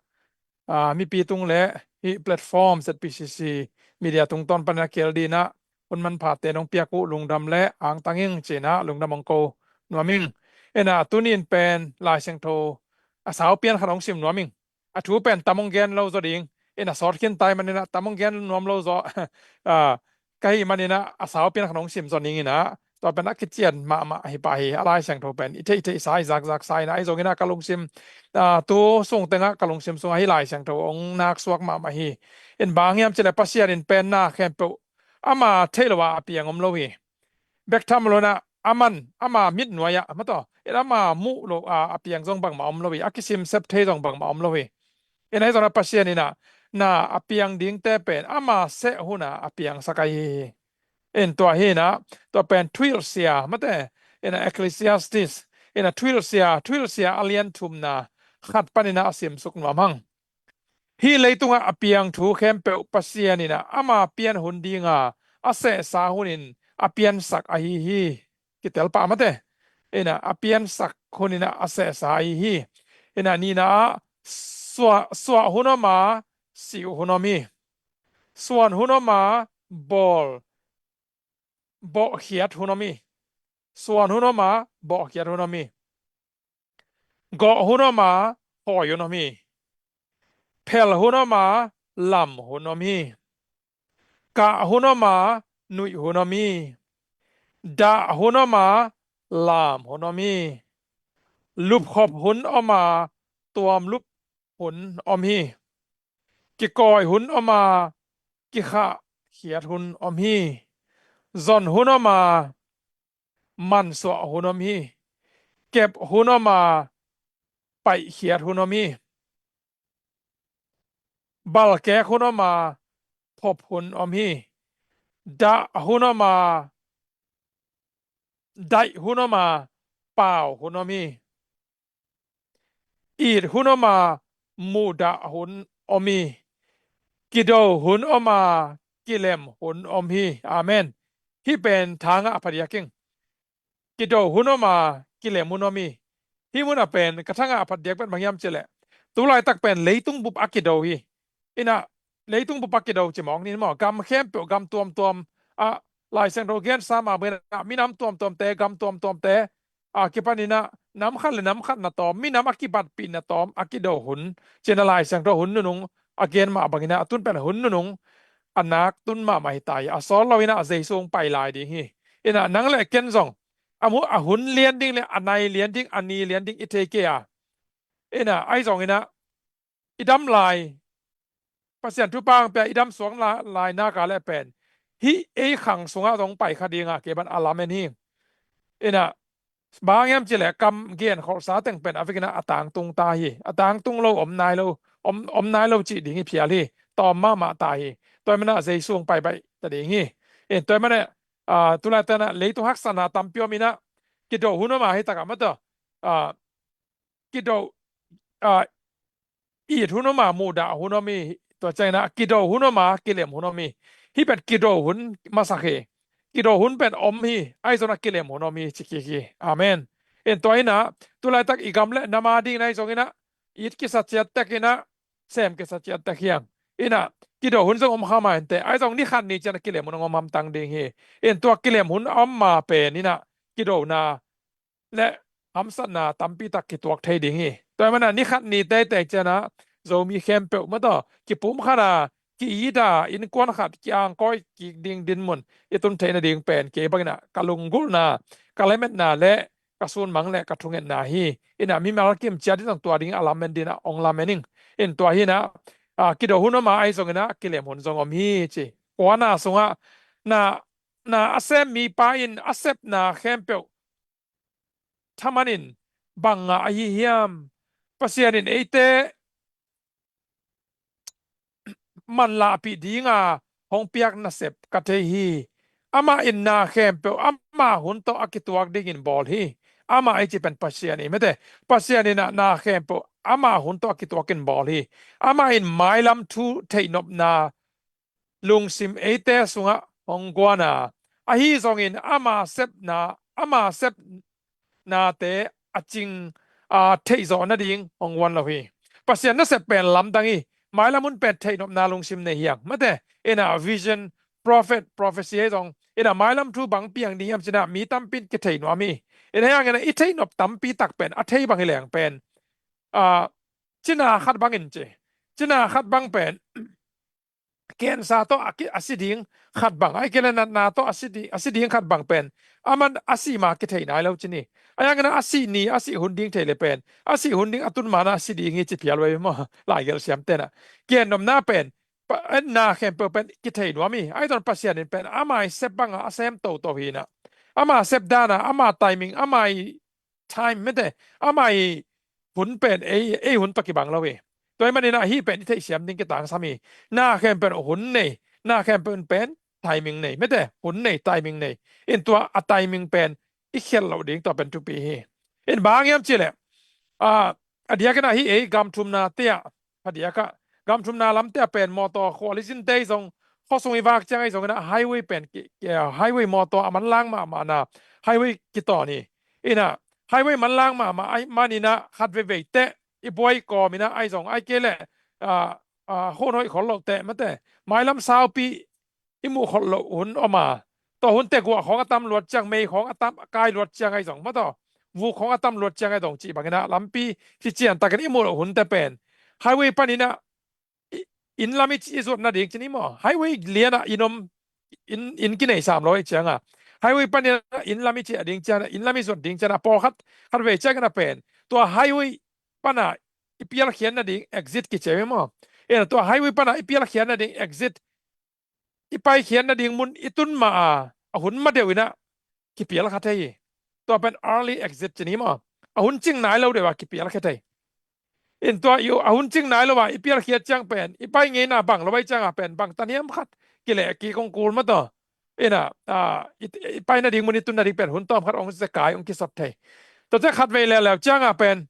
a, mipi tung le hih platform Z P C C media tungtawn panin a kihel ding inah hun manphate nong piak uh lungdam le angtang ing ci inah lungdam ong ko nuam ing. Inah tuni in pen Lai Siangtho a sau pian khat ong sim nuam ing. A thu pen tam ong gen lo zaw ding, inah sawt khin ta ahih manin ah tam ong gen nuam lo zaw, a, ka hih manin ah a sau pian khat ong sim zaw ning inah, tua pen a kician mahmah hi pah hi. A Lai Siangtho pen i theih theihsa, i zakzaksa inah, ahi zongin ah ka lungsim, a, tu sung tengah ka lungsim sungah hih Lai Siangtho ong naksuak mahmah hi. In bang hiam cih leh Pasian in pen na khempeuh ama theih lo a a piang om lo hi. Bek tham lo inah aman ama mitnuai ah, mataw, in ama muh lo a a piang zong bangmah om lo hi, a kisim sep thei zong bangmah om lo hi. In ahi zongin ah Pasian inah na a piang dingte pen ama seh hun a a piangsak ahi hi. In tua hi inah, tua pen thuhilhsia, mate, inah Ecclesiastes, inah thuhilhsia, thuhilhsia a lian thumna khat panin ah a simsuk nuam hang. Hih leitungah a piang thu khempeuh Pasian inah ama pian hun dinga a sehsa hunin a piansak ahi hi. Kitel pah mate. Inah a piansak hun inah a sehsa ahi hi. Inah nihna ah suah, suah hun om a, sih hun om hi. Suan hun om a, bawl, bawhkhiat hun om hi. Suan hun om a, bawhkhiat hun om hi. Gawh hun om a, hawi hun om hi. Phel hun om a, lam hun om hi. Kah hun om a, nuih hun om hi. Dah hun om a, lam hun om hi. Lupkhop hun om a, tuamlup hun om hi. Kikawi hun om a, kikhahkhiat hun om hi. Zon hun om a, mansuah hun om hi. Kep hun om a, paihkhiat hun om hi. Balkek hun om a, phop hun om hi. Dah hun om a, daih hun om a, pau hun om hi. It hun om a, muhdah hun om hi. Kido hun om a, kilem hun om hi. Amen. Hih pen thangah a phadiak ing. Kido hun om a, kilem hun om hi. Hih munah pen ka thangah a phadiak pen bang hiam cih leh, tu laitak pen leitung bup a kido hi. Inah leitung bup a kido ci mawk ni maw, gam khempeuh, gam tuamtuam ah, Lai Siangtho gensa mah bangin ah minam tuamtuamte, gam tuamtuamte a kipan inah nam khat le nam khat na tawm, minam a kibatpih na tawm a kido hun ci-in ah Lai Siangtho hun nunung a gen mah bangin ah, a tun pen hun nunung a nak tun mahmah hi ta hi. A sawt lo inah Jesu hong pai lai ding hi. Inah nang le ken zong a mu, a hun lian ding le a nai lian ding, a ni lian ding i thei kei a, inah ahi zong inah i dam lai, Pasian thupha hong pia i dam suak lai nak a leh pen hih ei khang sungah zong pai kha ding a, kei ban a lamen hi. Inah bang hiam cih leh kam gen kholhsa teng pen a vekin ah a tangtung ta hi. A tangtung lo om nai lo, om, om nai lo cih ding hi phial hi. Tawm mahmah ta hi. Tua ahih manin ah Jesu hong pai baih ta ding hi. In tua ahih manin ah, a, tu laitak inah leitung haksatna tampi om inah, kido hun om a, hih takah mataw, a, kido, a, it hun om a, muhdah hun om hi. Tua ciang inah kido hun om a, kilem hun om hi. Hih pen kido hun masak hi. Kido hun pen om hi. Ahi zong inah kilem hun om hi ci kik hi. Amen. In tua inah tu laitak i gam le nam a ding inah ahi zong inah it kisa ciat tek inah, sem kisa ciat tek hi hang. Inah kido hun zong om kha mah inteh, ahi zong ni khat ni ciang inah kilem hun hong om hamtang ding hi. In tua kilem hun a om ma pen inah kidona le hamsatna tampi tak kituak thei ding hi. Tua ahih manin ah ni khat ni teitei ciang inah Zomi khempeuh mataw kipumkhat a, ki-it a innkuan khat ki-angkawi kik ding dinmun i tun theih nading pen kei bangin ah ka lunggulhna, ka lametna le ka sunmang le ka thungetna hi. Inah mimal kim ciat in zong tua ding a lamen ding ah hong lamen ing. In tua hi inah, a, kido hun om a, ahi zongin ah kilem hun zong om hi ci. Kuana sungah na, na a sem mipa in a sepna khempeuh thaman in bang ngah ahi hiam? Pasian in eite manlahpih dinga hong piak nasep ka thei hi. Amah in na khempeuh ama hun tawh a kituak dingin bawl hi. Amah i cih pen Pasian i mete. Pasian in ah na khempeuh ama hun tawh a kituakin bawl hi. Amah in mailam thu theihnopna lungsim eite sungah hong guan a, ahi zongin ama sepna, ama sepnate a cing, a, theihzawh nading hong guan lo hi. Pasian nasep pen lamdang hi. Mailam hun pen theihnopna lungsim nei hi hang. Mate, inah vision, prophet, prophecy ahi zong, inah mailam thu bang piang ding hiam ci-in ah mi tampi in kithei nuam hi. Inah hi hangin ah i theihnop tampi tak pen a thei bang hi leng pen, a, cina khat bangin ci. Cina khat bang pen cancer tawh a ki, a si ding khat bang, ahih kei leh natna tawh a si ding, a si ding khat bang pen, aman a sih ma kithei nai lo ci ni. Ahi hangin ah a sih ni, a sih hun ding thei leh pen, a sih hun ding a tun ma-in ah a si ding hi ci phial uh ei maw, laigelh siamte in ah. Gennopna pen, pa, na khempeuh pen kithei nuam hi. Ahi zongin Pasian in pen ama i sep bangin a sem toto hi inah. Ama sep dan a, ama timing, ama i time mete, ama i hun pen ei, ei hun tawh kibang lo hi. Tua ahih manin ah hih pen i theihsiam ding kitangsam hi. Na khempeuh hun nei, na khempeuh pen timing nei mete, hun nei, timing nei. In tua a timing pen i khialh loh ding tua pen thupi hi. In bang hang hiam cih leh, a, a diakin ah hih ei gam thumnate ah, a diak ah, gam thumna lamte ah pen mawtaw khualizinte zong, khuasung i vak ciang ahi zongin ah highway pen ki, ki, highway mawtaw a manlang mahmahna highway kitawn hi. Inah highway manlang mahmah ahih manin ah khat veivei teh i buai kawm inah ahi zong, ahih kei leh, a, a, hun hoih khol loh teh mate, mailam saupi i muh khol loh hun om a, tua hun teh guah khawng a tam luat ciang, mei khawng a tam, a kai luat ciang ahi zong maw, tua vuk khawng a tam luat ciang ahi zong cih bangin ah lampi kician takin i muh loh hun teh pen highway panin ah i, inn lam i, i zuat nading ci ni maw. Highway lian ah inn om, inn, inn kinei sam lo ahih ciang a, highway panin ah inn lam i ciah ding ciang a, inn lam i zuat ding ciang a, pawlkhat, khat vei ciangin ah pen tua highway pan a i pialkhiat nading exit kici uh hi maw. Inah tua highway pan a i pialkhiat nading exit, i paikhiat nading mun i tun ma a, a hun ma deuh inah kipial kha thei hi. Tua pen early exit ci ni maw. A hun cing nai lo deuh a kipial kha thei. In tua i, a hun cing nai lo a i pialkhiat ciang pen i pai ngeina bang lo ahih ciang a pen bang tan hiam khat kileh kik hong kul maw tua. Inah, a, i, i pai nading mun i tun nading pen hun tawm khat hong zekai hong kisot thei. Tua ciang khat vei leuleu ciang a pen,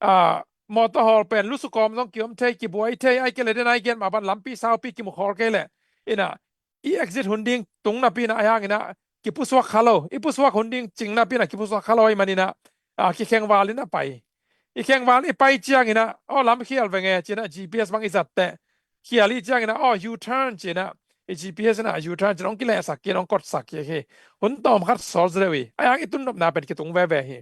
a, mawtaw hawl pen lusukawm zong kiom thei, kibuai thei, ahih kei leh den a i gen mah bang lampi saupi kimu khawl kei leh, inah i exit hun ding tung napi inah, ahi hangin ah kipusuak kha lo, i pusuak hun ding cing napi inah kipusuak kha lo ahih manin ah, a, kikhengval inah pai. I khengval i pai ciangin ah, aw, lam khial veng e ci-in ah G P S bang i zat teh, khial i ciangin ah, aw, U-turn ci-in ah, i G P S inah U-turn ci-in hong kilehsak kik, hong kotsak kik hi. Hun tawm khat sawl zaw deuh hi. Ahi hang i tun nopna pen kitung veve hi.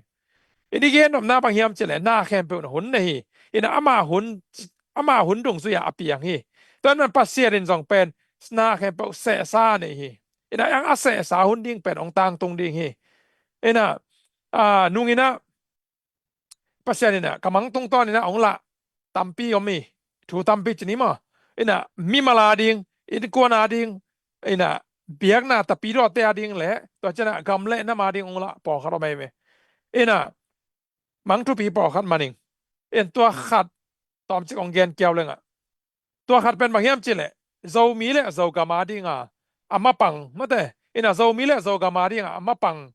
I gennopna bang hiam cih leh na khempeuh in hun nei hi. Inah ama hun, ama hun dungzui a a piang hi. Tua ahih manin Pasian in zong pen na khempeuh sehsa nei hi. Inah ahi hang a sehsa hun ding pen hong tangtung ding hi. Inah, a, nung inah Pasian inah ka mang tungtawn inah hong lah tampi om hi. Thu tampi ci ni maw. Inah mimal a ding, innkuan a ding, inah biakna tapidawte a ding le tua ciang a gam le nam a ding hong lah pawlkhat om hi ve. Inah mang thupi pawlkhat man ing. In tua khat tawmcik hong gen kiau leng ah, tua khat pen bang hiam cih leh Zomi le Zogam a ding a a mapang mate. Inah Zomi le Zogam a ding a a mapang,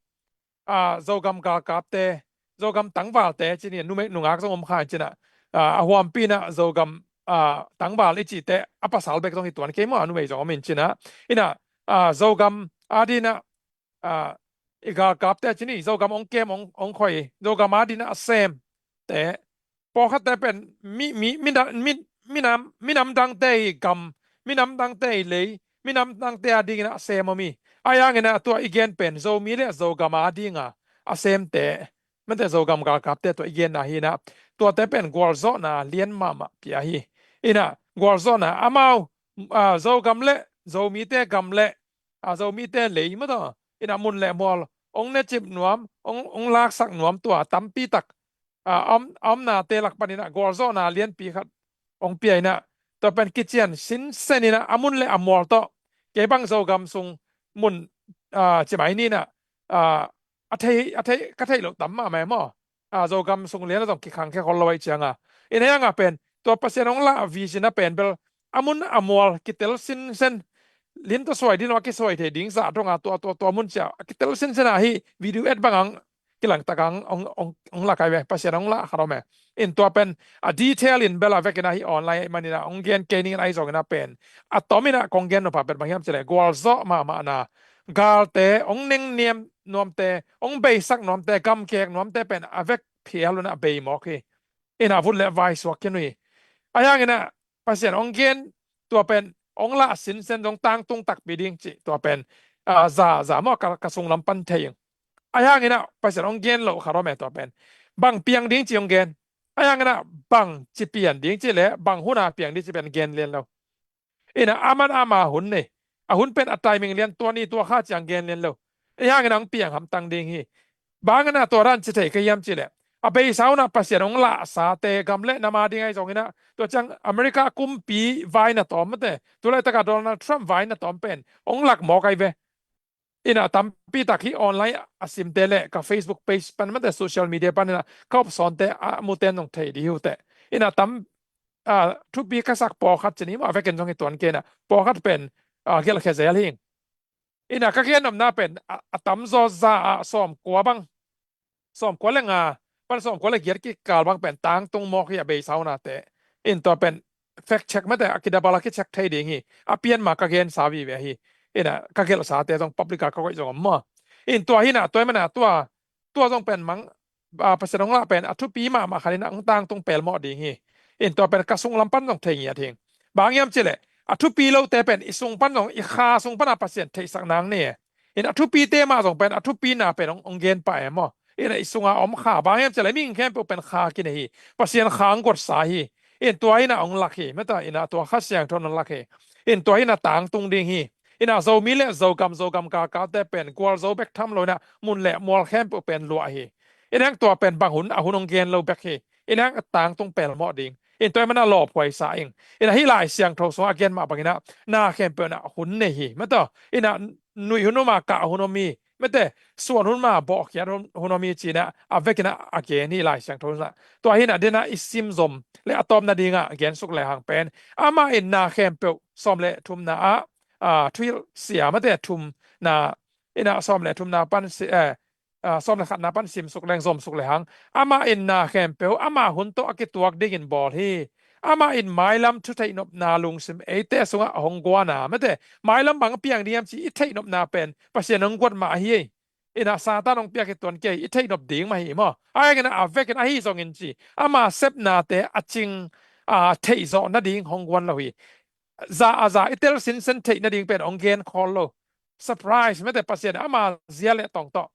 a, Zogam galkapte, Zogam tangvalte ci ni, numei nungak zong om kha in ci-in ah, a, a huampi inah Zogam, a, tangval i cihte a pasal bek zong hi tuan kei maw, a numei zong om in ci-in ah. Inah, a, Zogam a ding inah, a, i galkapte ci ni, Zogam hong kem, hong, hong khoi, Zogam a ding inah a semte, pawlkhatte pen mi, mi, mi, mi, minam, minam dangte i gam, minam dangte i lei, minam dangte a ding inah a sem om hi. Ahi hang inah tua i gen pen Zomi le Zogam a ding a a semte, mate, Zogam galkapte tua i genna hi inah, tuate pen gualzawhna lian mahmah pia hi. Inah gualzawhna amau, a, Zogam le Zomite gam le, a, Zomite lei mataw, ina mun le mual hong necip nuam, hong, hong laksak nuam tua tampi tak, a, a om, a omnate lak panin ah gualzawhna lianpi khat hong pia in ah, tua pen kician sinsen in ah a mun le a mual tawh, kei bang Zogam sung mun, a, ci mai ni in ah, a, a thei, a thei, ka theih loh tam mahmah e maw. A, Zogam sung lian ah zong kikhangkhia khol lo ahih ciang a. Ina hiang a pen tua Pasian hong lah vision a pen bel a mun a mual kitel sinsen, lim tawh suai ding lo a kisuai thei ding zah dong a tua, tua, tua mun ciah a kitel sinsen a hi video et bang ang kilang tak ang hong, hong, hong lak ai ve, Pasian hong lah khat om e. In tua pen a detail in bel a vekin a hi online ahih manin ah hong gen kei ning in ahi zongin a pen a tom in ah kong gen nop a pen bang hiam cih leh gualzawh mahmahna, galte hong nengniam nuamte, hong beisak nuamte, gamkek nuamte pen a vek phial un ah bei mawk hi. Ina vut le vai suak khin uh hi. Ahi hangin ah Pasian hong gen tua pen hong lah sinsen zong tangtung takpi ding cih tua pen, a, za, za maw ka, ka sunglam pan thei ing. Ahi hangin ah Pasian hong gen loh khat om e tua pen. Bang piang ding cih hong gen. Ahi hangin ah bang ci pian ding cih le bang hun a piang ding cih pen gen lian lo. Ina aman ama hun nei. A hun pen a timing lian tua ni tua kha ciang gen lian lo. Ahi hangin ah hong piang hamtang ding hi. Bang hangin ah tua dan ci thei ka hiam cih leh a beisa hun ah Pasian hong lahsate gam le nam a ding ahi zongin ah tua ciang America kumpi vai na tawm mate, tu laitak a Donald Trump vai na tawm pen hong lak mawk ai ve. Ina tampi tak hi online a simte le ka Facebook page pan mate social media pan ina ka upsawnte a mute in zong thei dih hi uh teh. Ina tam, a, thupi ka sak pawlkhat ci ni maw, a vekin zong hi tuan kei in ah pawlkhat pen, a, gelhkhia zel hi ing. Ina ka gen nopna pen a, a tamzaw za ah sawmkua bang, sawmkua le nga pan sawmkua le giat kikal bang pen tangtung mawk hi a beisa hun a teh. In tua pen fact check mate a kidabal a kicheck thei ding hi. A pian ma ka gensa vive hi. Ina ka gelhsate zong public a ka koih zong om maw. In tua hi in ah tua ahih manin ah tua, tua zong pen mang, a, Pasian hong lah pen a thupi mahmah khat in ah hong tangtung pelmawh ding hi. In tua pen ka sunglam pan zong thei ngiat hi ing. Bang hiam cih leh a thupi lote pen i sung pan zong i kha sung pan a Pasian theihsak nang nei e. In a thupite mah zong pen a thupina pen hong, hong gen pah e maw. In ah i sung a om kha, bang hiam cih leh mihing khempeuh pen kha kinei hi. Pasian kha hong guatsa hi. In tua in ah hong lak hi mate, in ah tua Kha Siangtho in hong lak hi. In tua in ah tangtung ding hi. In ah Zomi le Zogam, Zogam galkalte pen gualzo bek tham lo in ah mun le mual khempeuh pen luah hi. In ah tua pen bang hun a hun hong gen lo bek hi. In ah tangtung pelmawh ding. In tua ahih manin ah lawphuai sa ing. In ah hih Lai Siangtho sungah a gen mah bangin ah na khempeuh in ah hun nei hi mate. In ah nuih hun om a kah hun om hi mate, suan hun ma bawhkhiat hun, hun om hi ci in ah a vekin ah a gen hi Lai Siangtho in ah. Tua hi in ah den ah i sim zom le a tawpna ding ah gen suk lehang pen amah in na khempeuh sawm le thumna ah, a, thuhilh sia mate thumna in ah sawm le thumna pan si, eh, a, sawm le khatna pan sim suk leng zom suk lehang amah in na khempeuh ama hun tawh a kituak dingin bawl hi. Amah in mailam thu theihnopna lungsim eite sungah a hong guan a mate, mailam bang piang ding hiam cih i theihnopna pen Pasian hong guat mah ahi hi. In ah Satan hong piak hi tuan kei, i theihnop ding mah hi maw. Ahi hangin ah a vekin ahi zongin ci ama sepnate a cing, a, theihzawh nading hong guan lo hi. Za a za i tel sinsen theih nading pen hong gen khawl lo. Surprise mate, Pasian ama zia le tong tawh.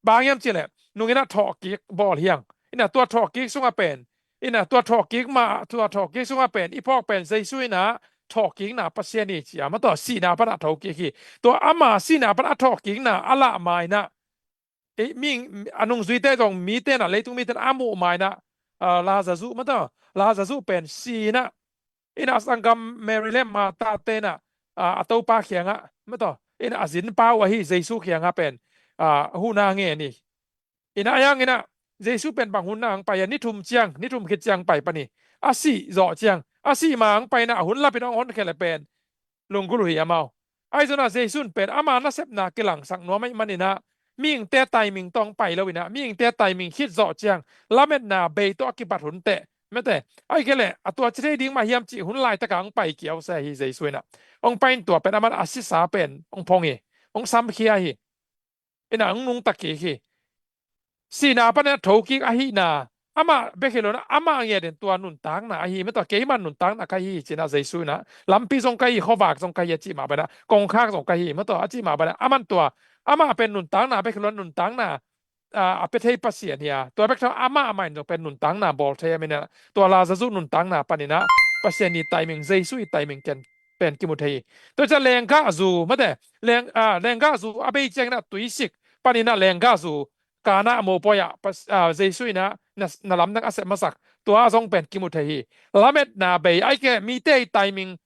Bang hiam cih leh nung in ah thawhkik bawl hi ing. In ah tua thawhkik sungah pen, in ah tua thawhkik mah, tua thawhkik sungah pen i phawk pen Jesu in ah thawhkikna Pasian hi ci a mate, sihna pan a thokik hi. Tua ama sihna pan a thawhkikna a lah ma in ah, ei, mi, a nungzuite zong mite in ah, leitung mite in ah a muh ma in ah, a, Lazarus mate, Lazarus pen si in ah, in ah a sanggam Mary le Martha te in ah, a, a Topa kiangah mate, in ah a zinpa uh ahi Jesu kiangah pen, a, huhna ngen hi. In ah ahi hangin ah Jesu pen bang hun ah hong pai a, ni thum ciang, ni thum khit ciang pai pan hi. A sih zawh ciang, a sih ma hong pai in ah a hun lapin hong honkhia leh pen lunggulh uh hi amau. Ahi zongin ah Jesu in pen ama nasepna kilangsak nuam ahih manin ah mihingte timing tawh hong pai lo in ah mihingte timing khit zawh ciang lametna bei tawh a kibat hun teh mate, ahih kei leh a tua ci thei ding mah hiam cih hun laitak ah hong pai kiau se hi Jesu in ah. Hong pai in tua pen aman a sisa pen hong phong hi. Hong samkhia hi. In ah hong nungta kik hi. Sihna pan a thokik ahihna, amah bek hi lo in ah amah ngiat in tua nuntakna ahi mate, keimah nuntakna ka hi hi ci in ah Jesu in ah, lampi zong ka hi, khuavak zong ka hi a cih mah bangin ah, kongkhak zong ka hi mate a cih mah bangin ah, aman tua, amah pen nuntakna bek hi lo in ah nuntakna, a, a pia thei Pasian hi a, tua bek tham lo amah, amah in zong pen nuntakna bawl thei ahih manin ah tua Lazarus nuntakna panin ah Pasian i timing, Jesu i timing ken pen kimu thei hi. Tua ciang lenggahzu mate, leng, ah, lenggahzu a bei ciangin ah tuisik panin ah lenggahzu Kana mopawi ah pas, ah, Jesu in ah na, na lamdang a sep masak, tua zong pen kimu thei hi. Lametna bei, ahih kei leh mite i timing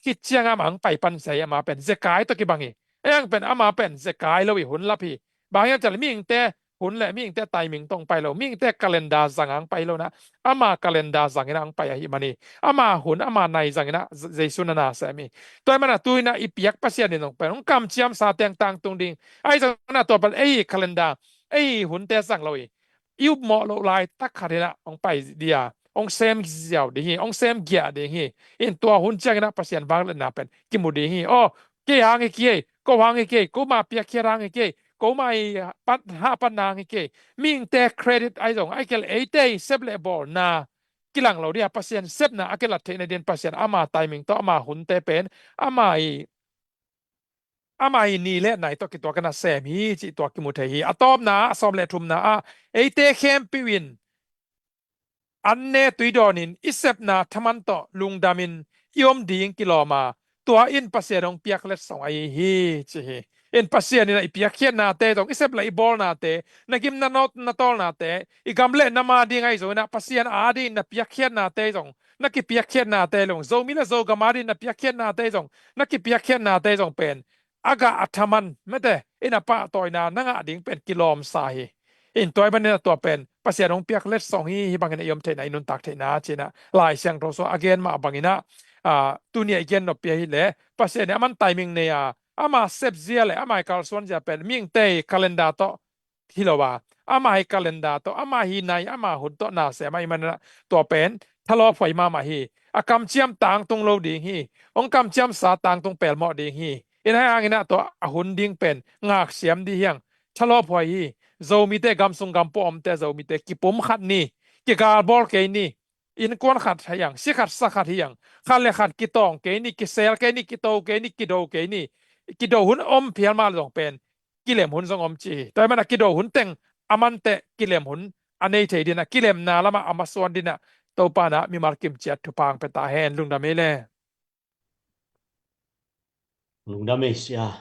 khit ciang amah hong pai pan sia hi, amah pen zekai tawh kibang hi. Ei ang pen amah pen zekai lo hi, hun lap hi. Bang hiam cih leh mihingte hun le mihingte timing tawh hong pai lo, mihingte calendar zang a hong pai lo in ah, ama calendar zangin ah hong pai ahih man hi. Ama hun, ama nai zangin ah Je-, Jesu na na sem hi. Tua ahih manin ah tu-in ah i piak Pasian in zong pen hong kamciamsa teng tangtung ding. Ahi zongin ah tua pen ei calendar, ei hunte zang lo hi. I upmawh loh laitak khat in ah hong pai ding a, hong sem ziau ding hi, hong sem giah ding hi. In tua hun ciangin ah Pasian vangliatna pen kimu ding hi. Aw, kei hang hi kei, ko hang hi kei, ko mah piakkhiat hang hi kei, ko mah i pat, hahpatna hang hi kei. Mihingte credit ahi zong, ahih kei leh eite i sep le bawlna kilang lo ding a, Pasian sepna a kilat theihna dingin Pasian ama timing tawh, ama hunte pen ama i, ama i ni le nai tawh kituak in ah sem hi cih tua kimu thei hi. A tawpna ah, a sawm le thumna ah, eite khempeuh in an ne tui dawnin i sepna thaman tawh lungdamin i om ding kilawm a, tua in Pasian hong piak letsong ahi hi ci hi. In Pasian in ah i piakkhiatnate zong, i sep le i bawlnate, na gim na nawt na tawlnate, i gam le nam ading ahi zongin ah Pasian adingin na piakkhiatnate zong, na kipiakkhiatnate zong, Zomi le Zogam adingin na piakkhiatnate zong, na kipiakkhiatnate zong pen a gah a thaman mate in a pahtawina na ngah ding pen kilawmsa hi. In tua ahih manin ah tua pen Pasian hong piak letsong hi, hih bangin ah i om theihna, i nuntak theihna ci-in ah Lai Siangtho sungah a gen mah bangin ah, ah, tuni a i gen noppi ahih leh Pasian in aman timing nei a, ama sepzia le ama i kalsuanzia pen mihingte i calendar tawh hi lo a, ama i calendar tawh, ama i nai, ama hun tawh na sem ahih manin ah tua pen thalawphuai mahmah hi. A kamciam tangtung lo ding hi. Hong kamciamsa tangtung pelmawh ding hi. In ahi hangin ah tua a hun ding pen ngaksiam ding hi hang. Thalawphuai hi. Zomite gamsung gampua omte, Zomite kipumkhat ni, kigalbawl kei ni. Innkuan khat hi hang, si khat sa khat hi hang, khat le khat kitawng kei ni, kisel kei ni, kito kei ni, kido kei ni. Kido hun om phial mah zong pen kilem hun zong om ci hi. Tua ahih manin ah kido hun teng a man teh kilem hun a nei thei dingin ah, kilemna lamah a masuan dingin ah Topa in ah mimal kimciat thupha hong pia ta hen. Lungdam ei le. Lungdam ei sia.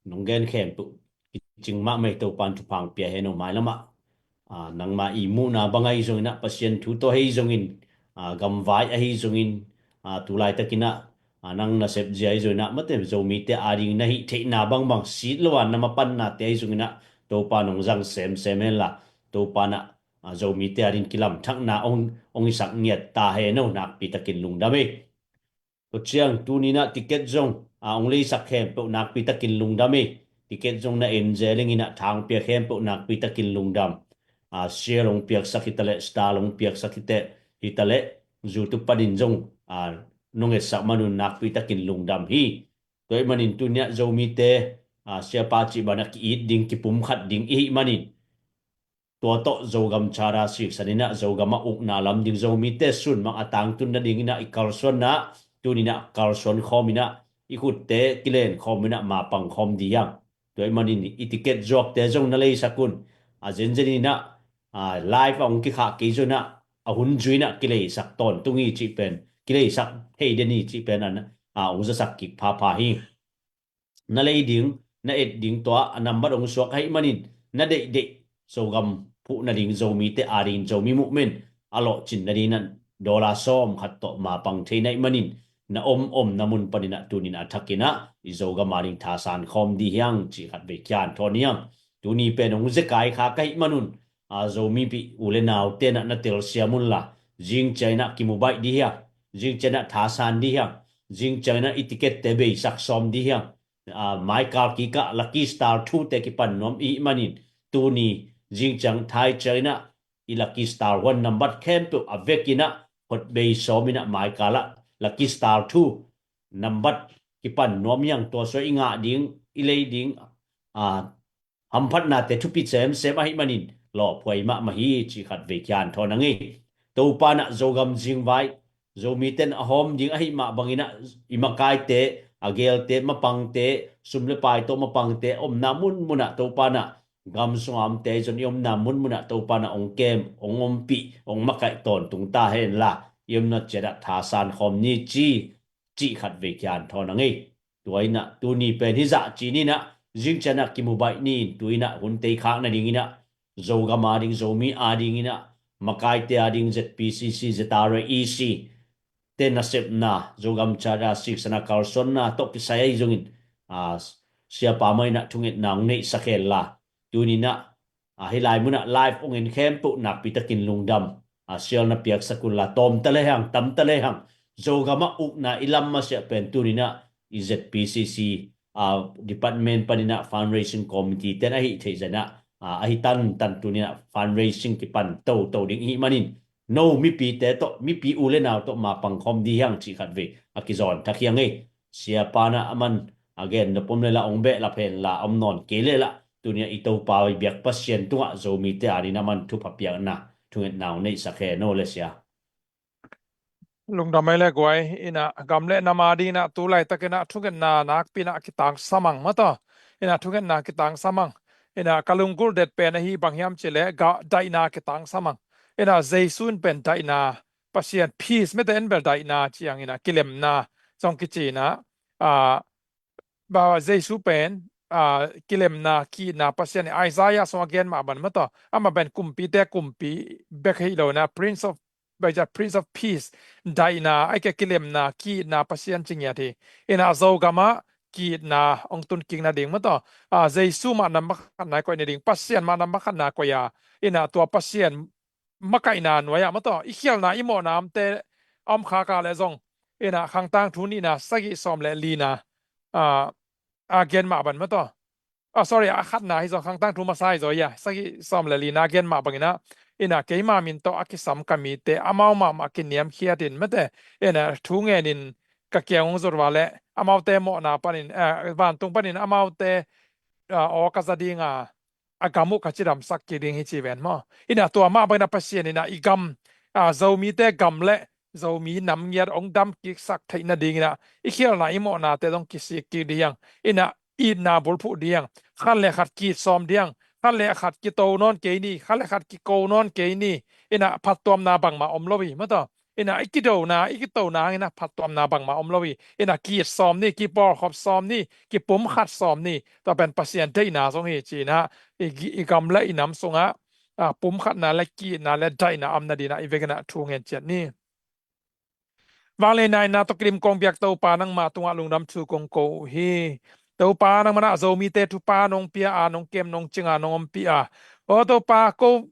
Nong gen khempeuh kicing mahmah hi. Topa in thupha hong pia hen aw. Mailamah, ah, nangma i muhna bang ahi zongin ah, Pasian thu tawh ahi zongin, ah, gamvai ahi zongin, ah, tu laitakin ah, ah, nang na sepzia ahi zongin ah, mate Zomite ading na hih theihna bangbang sit lo a na mapannate ahi zongin ah, Topa in hong zang semsem hen la, Topa in ah, ah, Zomite ading kilamthakna hong, hong hisak ngiat ta hen aw. Nakpi takin lungdam ei. Tua ciang tuni in ah ticket zong, ah, hong leisak khempeuh nakpi takin lungdam ei. Ticket zong na en zel ing in ah, tha hong pia khempeuh nakpi takin lungdam. Ah, share hong piaksak hi ta leh, star hong piaksak hi ta leh, hi ta leh, YouTube panin zong, ah, nong etsak man un nakpi takin lungdam hi. Tua ahih manin tuni in ah Zomite, ah, siapa cih bangin ah ki-it ding, kipumkhat ding i hih manin, tua tawh Zogam Charter siksan in ah, Zogam ah ukna lam ding, Zomite sunmang a tangtun nading in ah i kalsuanna, tuni in ah kalsuan khawm in ah, i khutte kilen khawm in ah mapang khawm ding hi hang. Tua ahih manin i ticket zuakte zong na leisak un. A zenzen in ah, ah, live a hong kikhah kei zong in ah, a hun zui in ah kileisak tawntung hi cih pen, kileisak thei den hi cih pen an, ah, hong zasak kik phapha hi. Na lei ding, na et ding, tua a nambat hong suak ahih manin, na deihdeih Zogam phuh nading, Zomite ading, Zomi movement a lawhcin nading in ah dollar sawm khat tawh mapang thei na hih manin, na om omna mun panin ah tuni in ah a thakin ah i Zogam ading thasan khawm ding hi hang cih khat vei kian thawn hi hang. Tuni pen hong zekai kha ka hih man un, a, Zomipih u le naute in ah na telsiam un la, zing ciang in ah kimu baih ding hi hang, zing ciang in ah thasan ding hi hang, zing ciang in ah i ticket-te beisak sawm ding hi hang. A, Maikal kik ah Lucky Star two-te kipan nuam i hih manin, tuni zing ciang thai ciang in ah i Lucky Star one nambat khempeuh a vek in ah, hot bei sawm in ah Maikal ah Lucky Star two nambat kipan nuam hi hang. Tua sung i ngah ding, i lei ding, a, hamphatnate thupi semsem ahih manin lawphuai mahmah hi cih khat vei kian thawn a ngei. Topa in ah Zogam zingvai, Zomite in a hawm ding ahih mah bangin ah, i makaite, a geelte, mapangte, sum le pai tawh mapangte omna munmun ah Topa in ah, gam sungah omte zong i omna munmun ah Topa in ah hong kem, hong ompih, hong makaih tawntung ta hen la, i omna ciat ah thasan khawm ni ci, cih khat vei kihanthawn a ngei. Tua inah tuni pen hizah ci ninah zingcianah kimu baih ni in tu inah hun tei khak nadinginah Zogam ading, Zomi adinginah makaite ading, Z P C C, Z R A E C te nasepna, Zogam Charter siksana kalsuanna tawh kisai ahi zongin, a, siapa mah inah thungetna hong neihsak henla, tuninah, a, hih lai munah live hong en khempeuh nakpitakin lungdam, a, sialna piaksak unla, tawmta lehang tamta lehang Zogamah ukna i lam masiah pen tuninah i Z P C C, a, department paninah fundraising committee ten ahi theih zanah, a, ahi tantan tuninah fundraising kipan toto ding ihih manin no mipite tawh, mipi u le nau tawh mapang khawm di hiang cih khat vei a kizawn thak hiang ei. Siapa na aman a gen na pom le la ong beh la phen la om nawn kei le la, tunia i Topa i biak Pasian tungah Zomite adin aman thupha piakna thungetna ong neihsak hen aw le sia. Lungdam ei le guai. Ina gam le nam adinah tu laitakinah thungetna nakpinah kitang samang mataw. Ina thungetna kitang samang. Ina ka lunggulh det pen ahi bang hiam cih leh daihna kitang samang. Ina Jesu in pen daihna, Pasian peace mete en bel daihna ciang ina kilemna zong kici ina, a, ba Jesu pen, a, kilemna, ki-itna Pasian, Isaiah sung a gen mah ban mataw. Amah pen kumpite kumpi bek hi lo ina, Prince of, bai ja Prince of Peace, daihna, ai ke kilemna, ki-itna Pasian ci ngiat hi. Ina Zogamah ki-itna ong tun kik nading mataw. A, Jesu mah namba khatna i koih nading, Pasian mah namba khatna koih a. Ina tua Pasian makaihna nuai-ah mataw i khialna i mawhna omte a om khak a le zong, ina Khangtang thu nihna sagih sawm le lina, a, a gen mah ban mataw. A, sorry, a khatna hi zaw, Khangtang thu masa hi zaw ia, sagih sawm le lina a gen mah banginah, ina keima min tawh a kisam ka mite amau mahmah kiniamkhiatin mate, ina thu ngenin ka kiang hong zut va le amaute mawhna panin, a, vantung panin amaute, a, aw ka za dinga, a gam uh ka cidamsak kik ding hi ci ven maw. Ina tua mah bangina Pasian ina i gam, a, Zomite gam le Zomi nam ngiat ong dam kiksak theih nadinginah i khialna i mawhnate dong kisik kik ding hiang. Ina itna bulphuh ding hiang. Khat le khat kitsawm ding hiang. Khat le khat kito nawn kei ni, khat le khat kiko nawn kei ni. Ina phattuamna bangmah om lo hi mataw. Ina i kidona, i kitona hangina phattuamna bangmah om lo hi. Ina kitsawm ni, kipawlkhop sawm ni, kipumkhat sawm ni. Tua pen Pasian deihna zong hi ci ina, i, i gam le i nam sungah, a, pumkhatna le ki-itna le daihna a om nadinah i vekinah thu ngen ciat ni. Vanglei naina tawh kilim kong biak Topa nangma tungah lungdam thu kong ko uh hi. Topa nangmanah Zomite thupha nong pia a, nong kem nong cinga nong ompih a, aw Topa ko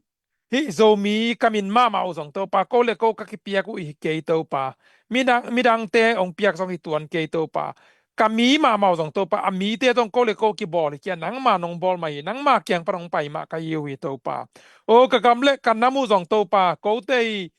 hih Zomi ka min mahmah uh zong Topa ko le ko ka kipiak uh hi kei Topa. Midang, midangte hong piak zong hi tuan kei Topa. Ka mi mahmah uh zong Topa a mite zong ko le ko kibawl hi kia, nangma nong bawl mah hi, nangma kiang pan hong pai mah ka hi uh hi Topa. Aw ka gam le ka nam uh zong Topa kote hi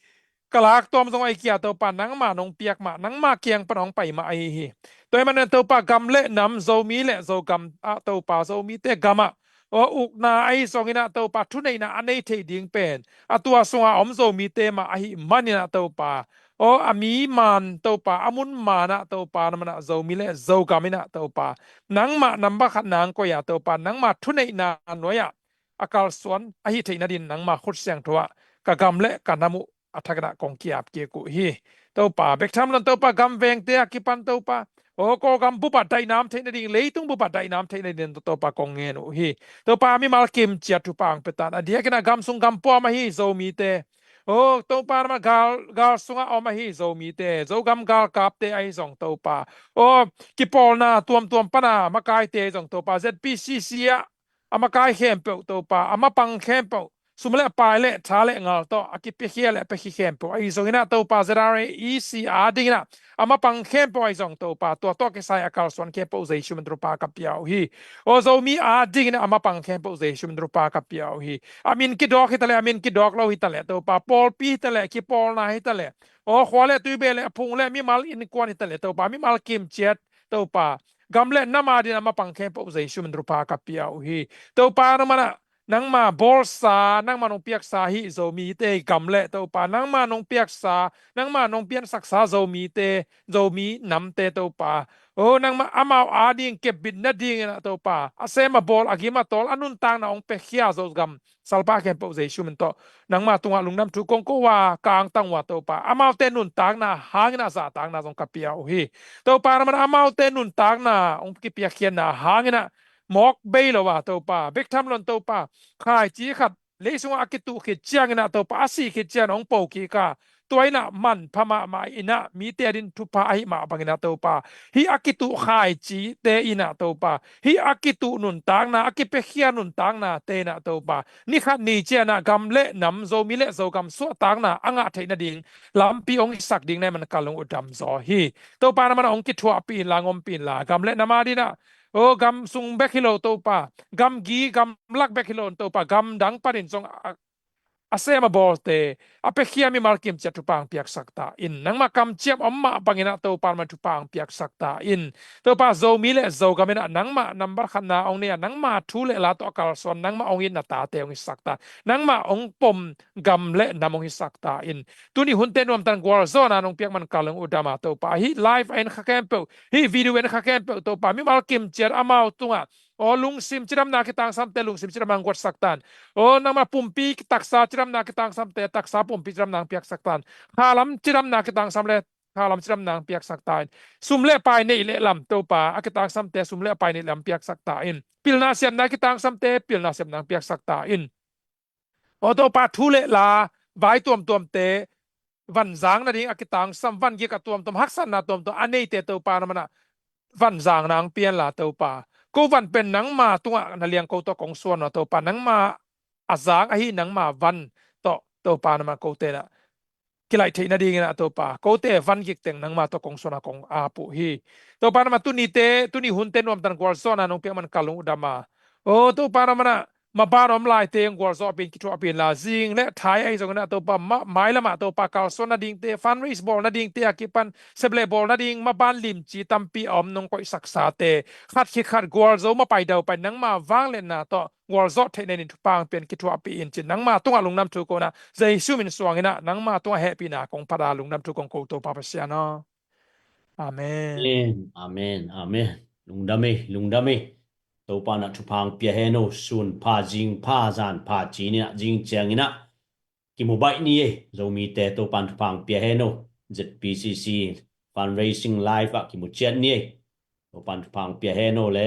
ka laktuam zong ahi kia Topa nangma nong piak mah, nangma kiang pan hong pai mah ahi hi. Tua hi manin Topa gam le nam, Zomi le Zogam ah Topa, Zomite gamah aw ukna ahi zonginah Topa thuneihna a nei thei ding pen a tua sunga om Zomite mah ahi maninah Topa, aw a mi man Topa, a mun manah Topa, na manah Zomi le Zogam inah Topa nangmah namba khat nang koih a Topa nangma thuneihna nuai-ah a kalsuan ahi theih nadin nangma khut siangtho ah ka gam le ka nam uh a thakinah kong ki-ap kik uh hi. Topa bek tham lon Topa gam vengte a kipan Topa, aw Kawlgam bupah daihna om theih nading, leitung bupah daihna om theih nadin Topa kong ngen uh hi. Topa mimal kimciat thupha ang petan a diakinah gam sung gam puam ahi Zomite, aw Topa nama gal, gal sungah om ahi Zomite, Zogam galkapte ahi zong Topa, aw kipawlna tuamtuam pana makaite ahi zong Topa, Z P C C ah a makai khempeuh Topa, a mapang khempeuh, sum le pai le tha le ngal tawh a kipiakhia le a piakhi khempeuh ahi zonginah Topa, Z R A E C adinginah a mapang khempeuh ahi zong Topa, tua tawh kisai a kalsuan khempeuh Jesu min thupha ka pia uh hi. Aw Zomi adinginah a mapang khempeuh Jesu min thupha ka pia uh hi. A min kidawk hitaleh, a min kidawk lo hitaleh Topa, pawlpi hitaleh, kipawlna hitaleh, aw khua le tuibe le a phung le mimal innkuan hitaleh Topa, mimal kimciat Topa, gam le nam adin a mapang khempeuh Jesu min thupha ka pia uh hi. Topa nangmanah nangma bawlsa, nangma nong piaksa hi Zomite gam le Topa, nangma nong piaksa, nangma nong piansaksa Zomite, Zomi namte Topa, O nangmah amau ading kepbit nadingin ah Topa, a sem a bawl, a gim a tawl, a nuntakna hong piakhia Zogam salpa khempeuh Jesu min tawh nangmah tungah lungdam thu kong ko a, ka angtang uh a Topa, amaute nuntakna hangin ah zahtakna zong ka pia uh hi. Topa, na mana amaute nuntakna hong kipiakkhiatna hangin ah mawk bei lo a Topa, bek tham lo in Topa, khaici khat lei sungah a kituh khit ciangin ah Topa, a sih khit ciangin hong po kik a, tua in ah manpha mahmah in ah mite ading thupha ahi mah bangin ah Topa, hih a kituh khaicite in ah Topa, hih a kituh nuntakna, a kipiakhia nuntaknate in ah Topa, ni khat ni ciangin ah gam le nam, Zomi le Zogam suahtakna a ngah theih nading lampi hong hisak ding na hih man ka lung uh dam zaw hi. Topa, na mana hong kithuahpih inla, hong ompih inla, gam le nam ading ah, o gam sung bek hi lo Topa, gamgi gamlak bek hi lo in Topa, gamdang panin zong a, a sem a bawlte, a piakhia mimal kimciat thupha hong piaksak ta in. Nangmah kamciam om mah bangin ah Topa, na mana thupha hong piaksak ta in. Topa, Zomi le Zogam in ah nangmah nambat khatna hong nei a, nangmah thu le la tawh a kalsuan, nangmah hong itna tate hong hisak ta, nangmah hong pom gam le nam hong hisak ta in. Tuni hunte nuamtan gualzawhna nong piak man ka lung uh dam a Topa, hih live a en kha khempeuh, hih video en kha khempeuh Topa, mimal kimciat amau tungah, aw lungsim cidamna kitangsamte lungsim cidamna hong guatsak ta in. Aw nangmah pumpi taksa cidamna kitangsamte taksa pumpi cidamna hong piaksak ta in. Khalam cidamna kitangsam le khalam cidamna hong piaksak ta in. Sum le pai neih le lam Topa, a kitangsamte sum le pai neih lam piaksak ta in. Pilna siamna kitangsamte pilna siamna hong piaksak ta in. Aw Topa, thu le la, vai tuamtuamte, van zang nading a kitangsam, van gik a tuamtuam, haksatna tuamtuam a neite Topa, na mana van zang nang pia inla Topa. Ko van pen nangma tungah na liang ko tawh kong suan uh a Topa, nangma a zang ahi nangma van tawh Topa, na mana kote in ah kilaih theih nadingin ah Topa, kote van gik teng nangma tawh kong suan a kong ap uh hi. Topa, na mana tunite, tuni hunte nuamtan gualzawhna nong piak man ka lung uh dam a. O Topa, na mana maban om laite hong gualzawhpih in, kithuahpih inla, zing le thai ahi zongin ah Topa, ma, mailam ah Topa, kalsuan nadingte, fundraise bawl nadingte a kipan, sep le bawl nading maban limci tampi a om nong koihsaksate, khat khit khat gualzo mapai daupai nangma vangliatna tawh gualzawh theih nadingin thupha hong pia in, kithuahpih in ci-in nangma tungah lungdam thu ko in ah, Jesu min suangin ah nangma tungah hehpihna kong phat a, lungdam thu kong ko Topa Pasian aw. Amen. Amen. Amen. Amen. Lungdam ei, lungdam ei. Topa in ah thupha hong pia hen aw. Sun pha, zing pha, zan pha ci-in ah, zing ciangin ah kimu baih ni ei. Zomite Topa in thupha hong pia hen aw. Z P C C fundraising live ah kimu ciat ni ei. Topa in thupha hong pia hen aw le.